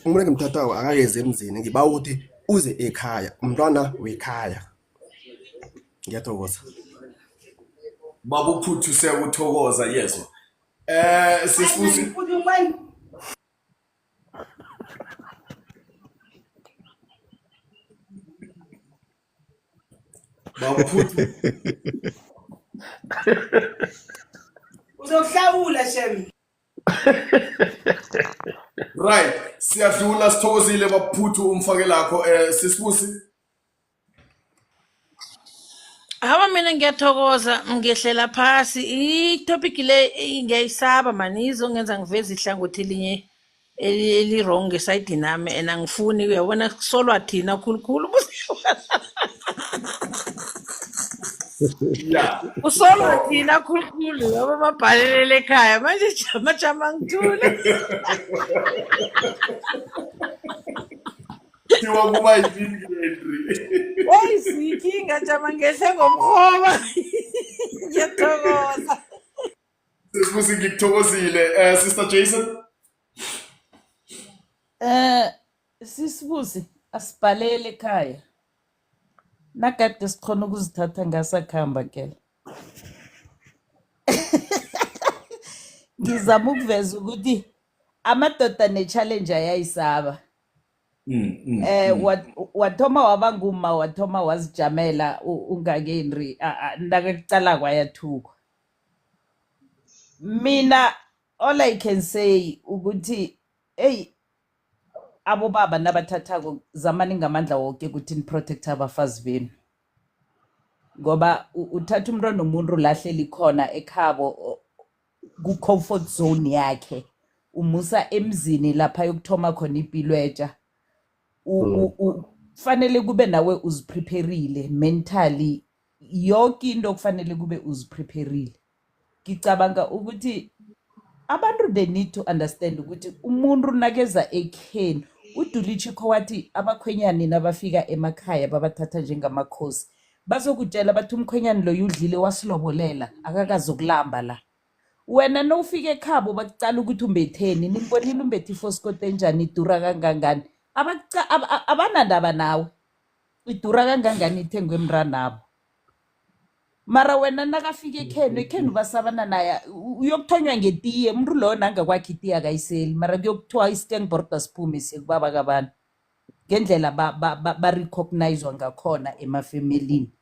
umuntu engimthathako akakezi emzini, ngiba ukuthi uze ekhaya umntwana wekhaya. Ngiyathokoza. Baba uphuthu, siyakuthokoza, yezwa. Sisibusi. Baba uphuthu. Uzokuhlawula shem. Right, siyadlula, sithokozile baphuthu umfake lakho sisibusi. Hawa, mina ngiyathokoza, ngehlela phasi. I-topic le ngiyayisaba mani, izongenza ngiveze ihlangothi elinye eli-wrong ngesayidini nami, and angifuni, uyabona, kusolwa thina khulukhulu. Kusolwa thina khulukhulu, yabo, babhalelele ekhaya manje. Jama, jama, ngithule. Thiwa kuba yini entry? Eyi, siyinkinga, jama, ngehle ngomrhoba. Ngiyathokoza. Sisibusi, ngikuthokozile. Sister Jason. Sisibusi, asibhalele ekhaya. Nakade sikhona ukuzithatha ngasakhamba kela. Ngizama ukuveza ukuthi amadoda ne-challenge ayayisaba. Wathoma waba ngumma, wathoma wazijamela ungakenri, nakakucala kwayathukwa. Mina all I can say ukuthi, hey, abobaba nabathathako, zamani ngamandla wonke ukuthi ni-protect abafazi benu, ngoba uthatha umntwana womuntu lahleli khona ekhabo ku-comfort zone yakhe, umusa emzini lapha yokuthoma khona impilo etsha. Kufanele kube nawe uzipreparile mentally, yonke into kufanele kube uzipreparile. Ngicabanga ukuthi abantu, they need to understand ukuthi umuntu nakeza ekheni, uDulichikho wathi abakhwenyani nabafika emakhaya babathatha njengamakhosi. Bazokutshela bathi umkhwenyani loyo udlile wasilobolela, akakazokulamba la. Wena nowufika ekhabo bakucala ukuthi umbetheni, nimbonile umbethe ifosikoti enjani, idura kangangani. Abanandaba nawe, idura kangangani, ithengwe emntwanabo. Mara wena nakafika ekhenu, ekhenu basabana naye, uyokuthonywa ngetiye. Umuntu loyo nangakwakhe itiye akayiseli, mara kuyokuthiwa isitengborda siphume siye kubaba kabani, ngendlela ba-recognizwa ngakhona emafemelini.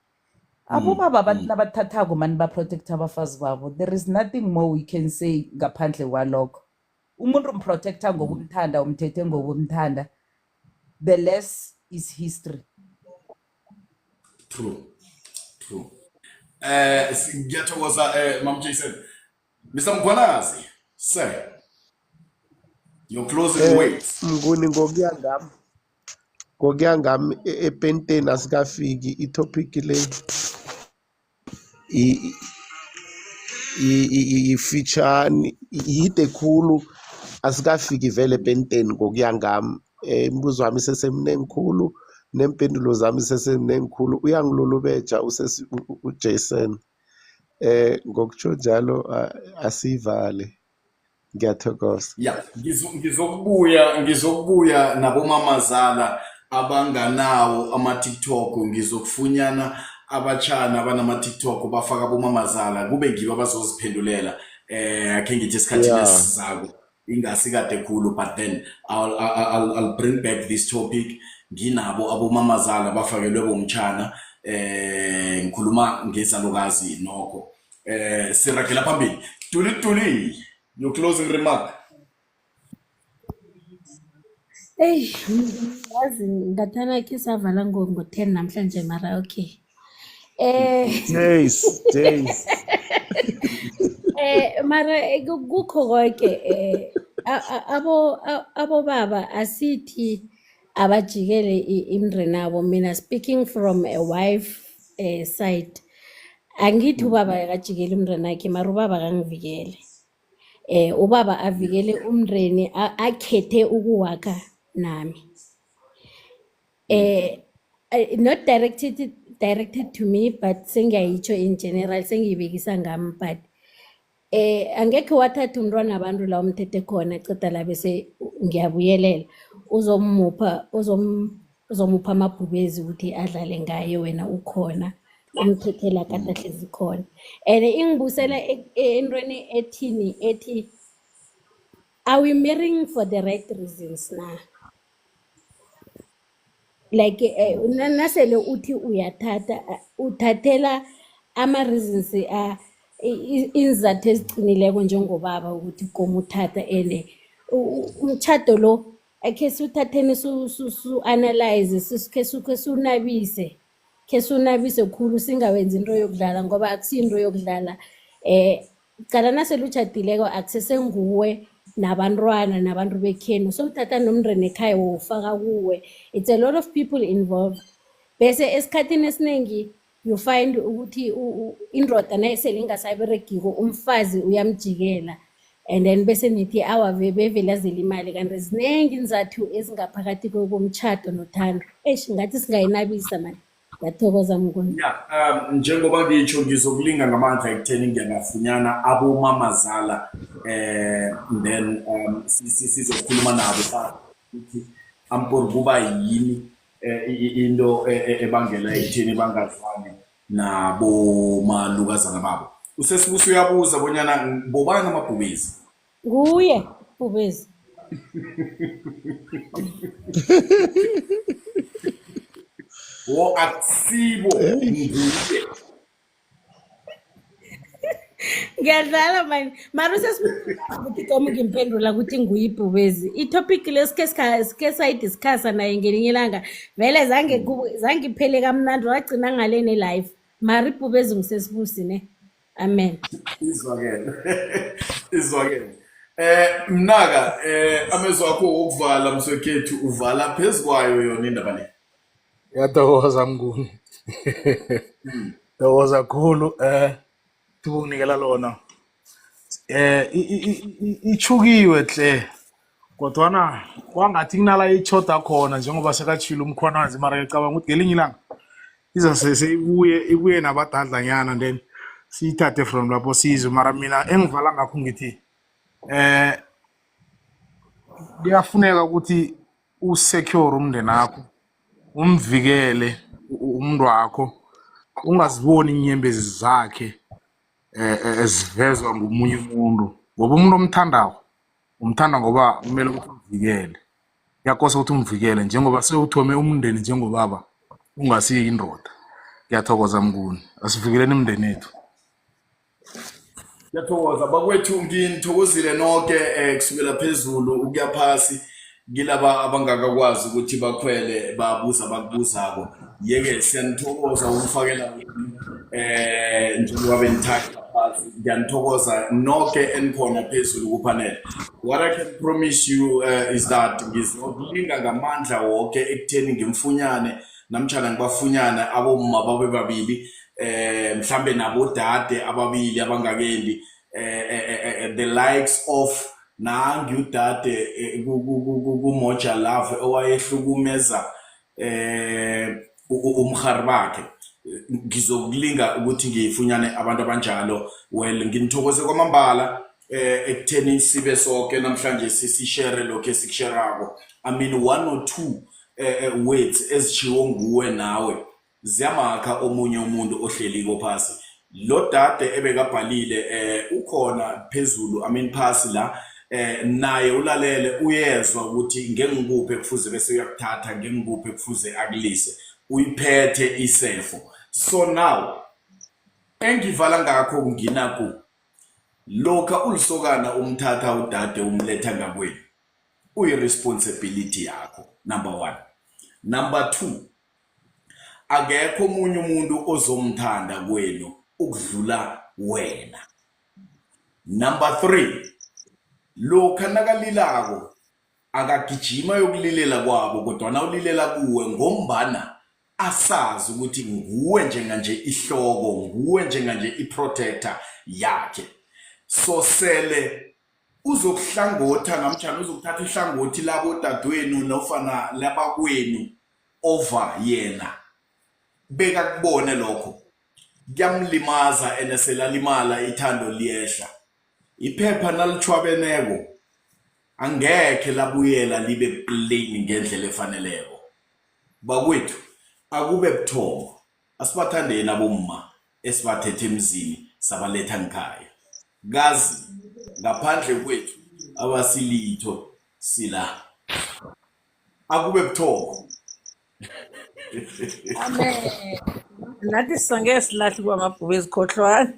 Abobaba, abantu nabathathako mani, ba-protect abafazi babo. There is nothing more we can say ngaphandle kwalokho. Umuntu umprotecta ngokumthanda, umthethe ngokumthanda, the less is history. True, true. Ngiyathokoza, Mam Jason. Mr Mkhwanazi, sir, your closing words. Mnguni, ngokuya ngami epenteni asikafiki. I-topic le ifitshane, yide khulu, asikafiki vele epenteni ngokuya ngami. Imibuzo wami isesemningi khulu, nempendulo zami isesemningi khulu. Uyangilulubeja usesi uJason. Ngokutsho njalo, asivale. Ngiyathokoza. Ya, ngizokubuya nabomamazala abanganawo ama-TikTok. Ngizokufunyana abatshana abanama-TikTok, bafaka abomamazala, kube ngibo abazoziphendulela. Akhe ngithi esikhathini esizako, ingasi kade khulu, but then I'll bring back this topic nginabo abomamazala bafakelwe bomtshana. Ngikhuluma ngezalukazi nokho. Siragela phambili. Tuli Tuli, your closing remark. Eyi, yazi ngathana khe savala ngo-10 namhlanje, mara okay. Jace, Jace. Mara kukho konke, abobaba asithi abajikele imndeni. Mina, speaking from a wife side, angithi ubaba akajikele umndeni wakhe, mara ubaba akangivikele. Ubaba avikele umndeni akhethe ukuwakha nami. Not directed to me, but sengiyayitsho in general, sengiyibekisa ngami, but angekhe wathatha umntwana abantu la umthethe khona, ceda la bese ngiyabuyelela uzomupha uzomupha amabhubezi ukuthi adlale ngaye. Wena ukhona, umthethe la kade ahlezi khona, and ingibusela entweni ethini, ethi are we marrying for the right reasons na? Like nasele uthi uyathatha, uthathela ama-reasons a Iinzathu eziqinileko njengobaba ukuthi komu uthatha ene umtjhado lo akhe siwuthatheni su-analyze, khe siwunabise, khe siwunabise khulu, singawenzi into yokudlala ngoba akusiyinto yokudlala. Qala nasele utjhadileko akusesenguwe nabantwana nabantu bekhenu, sowuthatha nomndeni ekhaya wowufaka kuwe. It's a lot of people involved. Bese esikhathini esiningi you find ukuthi indoda nayisele ingasaberegiko umfazi uyamjikela, and then bese nithi awa bevele azela imali, kanti zinengi iinzathu ezingaphakathi komtjhado nothando. Eish, ngathi singayinabisa mani. Ngiyathokoza Mnguni. Ya, njengoba ngitsho, ngizokulinga ngamandla ekutheni ngiyabafunyana abomamazala, then sizokhuluma nabo ukuthi ampor kuba yini into ebangela ekutheni bangazwani nabomalukazana babo. Usesibuso uyabuza bonyana bobani amabhubezi? Nguye bhubezi. Wo akusibo, nguye. Ngiyadlala mani, mara usesibuthi komu ngimphendula ukuthi nguye ibhubezi. I-topic le sikhe sayidiscussa naye ngelinye ilanga, vele zange zange iphele kamnandi, wagcina ngale ne-life. Mara ibhubezi ngusesibusi ne. Amen. Izwakele, izwakele. Mnaka, amezwi akho wokuvala mswekhethu, uvala phezu kwayo yona indaba le. Ngiyathokoza Mnguni. Thokoza khulu thuba unginikela lona. Ichukiwe hle. Kodwana kwangathi kunala ichoda khona njengoba sekatshilo uMkhwanazi, mara ngiyacabanga ukuthi ngelinye ilanga iza seyibuye ibuye nabadadlanyana, then siyithathe from lapho sizwe. Mara mina engivala ngakho ngithi kuyafuneka ukuthi usecure umndeni wakho, umvikele umuntu wakho, ungaziboni inyembezi zakhe ezivezwa ngumunye umuntu, ngoba umuntu omthandako umthanda ngoba kumele ukuthi umvikele. Kuyakosa ukuthi umvikele njengoba sewuthome umndeni njengobaba, ungasiyo indoda. Ngiyathokoza Mnguni, asivikeleni imindeni yethu. Ngiyathokoza bakwethu, nginithokozile nonke kusukela phezulu ukuya phasi kilaba abangakakwazi ukuthi bakhwele babuza abakubuzako. Yeke siyanithokoza ukufakela njengoba benithatha phasi. Ngiyanithokoza nonke enikhona phezulu ku-panel. What I can promise you is that ngizokulinga ngamandla wonke ekutheni ngimfunyane namtjhana ngibafunyane abomma babe babili, mhlambe nabodade ababili abangakendi, the likes of nangi udade kuMoja Love owayehlukumeza umhari bakhe. Ngizokulinga ukuthi ngifunyane abantu abanjalo. Well, nginithokoze kwamambala ekutheni sibe sonke namhlanje sisishare lokho esikusharako. I mean, one or two words ezishiwo nguwe nawe ziyamakha omunye umuntu ohleliko phasi. Lo dade ebekabhalile ukhona phezulu, I mean phasi la, naye ulalele, uyezwa ukuthi ngengikuphi ekufuze bese uyakuthatha, ngengikuphi ekufuze akulise, uyiphethe isefo. So now engivala ngakho nginaku, lokha ulisokana umthatha udade umletha ngakwenu, uyi-responsibility yakho, number one. Number two, akekho omunye umuntu ozomthanda kwenu ukudlula wena. Number three, lokha nakalilako akagijima yokulilela kwabo, kodwana ulilela kuwe ngombana asazi ukuthi nguwe njenganje ihloko, nguwe njenganje i-protector yakhe. So sele uzokuhlangotha namtjhana uzokuthatha ihlangothi labodadewenu nofana labakwenu over yena, bekakubone lokho kuyamlimaza, ene selalimala ithando liyehla. Iphepha nalitjhwabeneko angekhe labuyela libe plain ngendlela efaneleko. Bakwethu, akube buthongo, asibathandeni abomma esibathethe emzini sabaletha ngikhaya. Kazi ngaphandle kwethu abasilitho sila. Akube buthongo. Amen. Nathi sisangeke silahle kuba amabhubezi, khohlwani.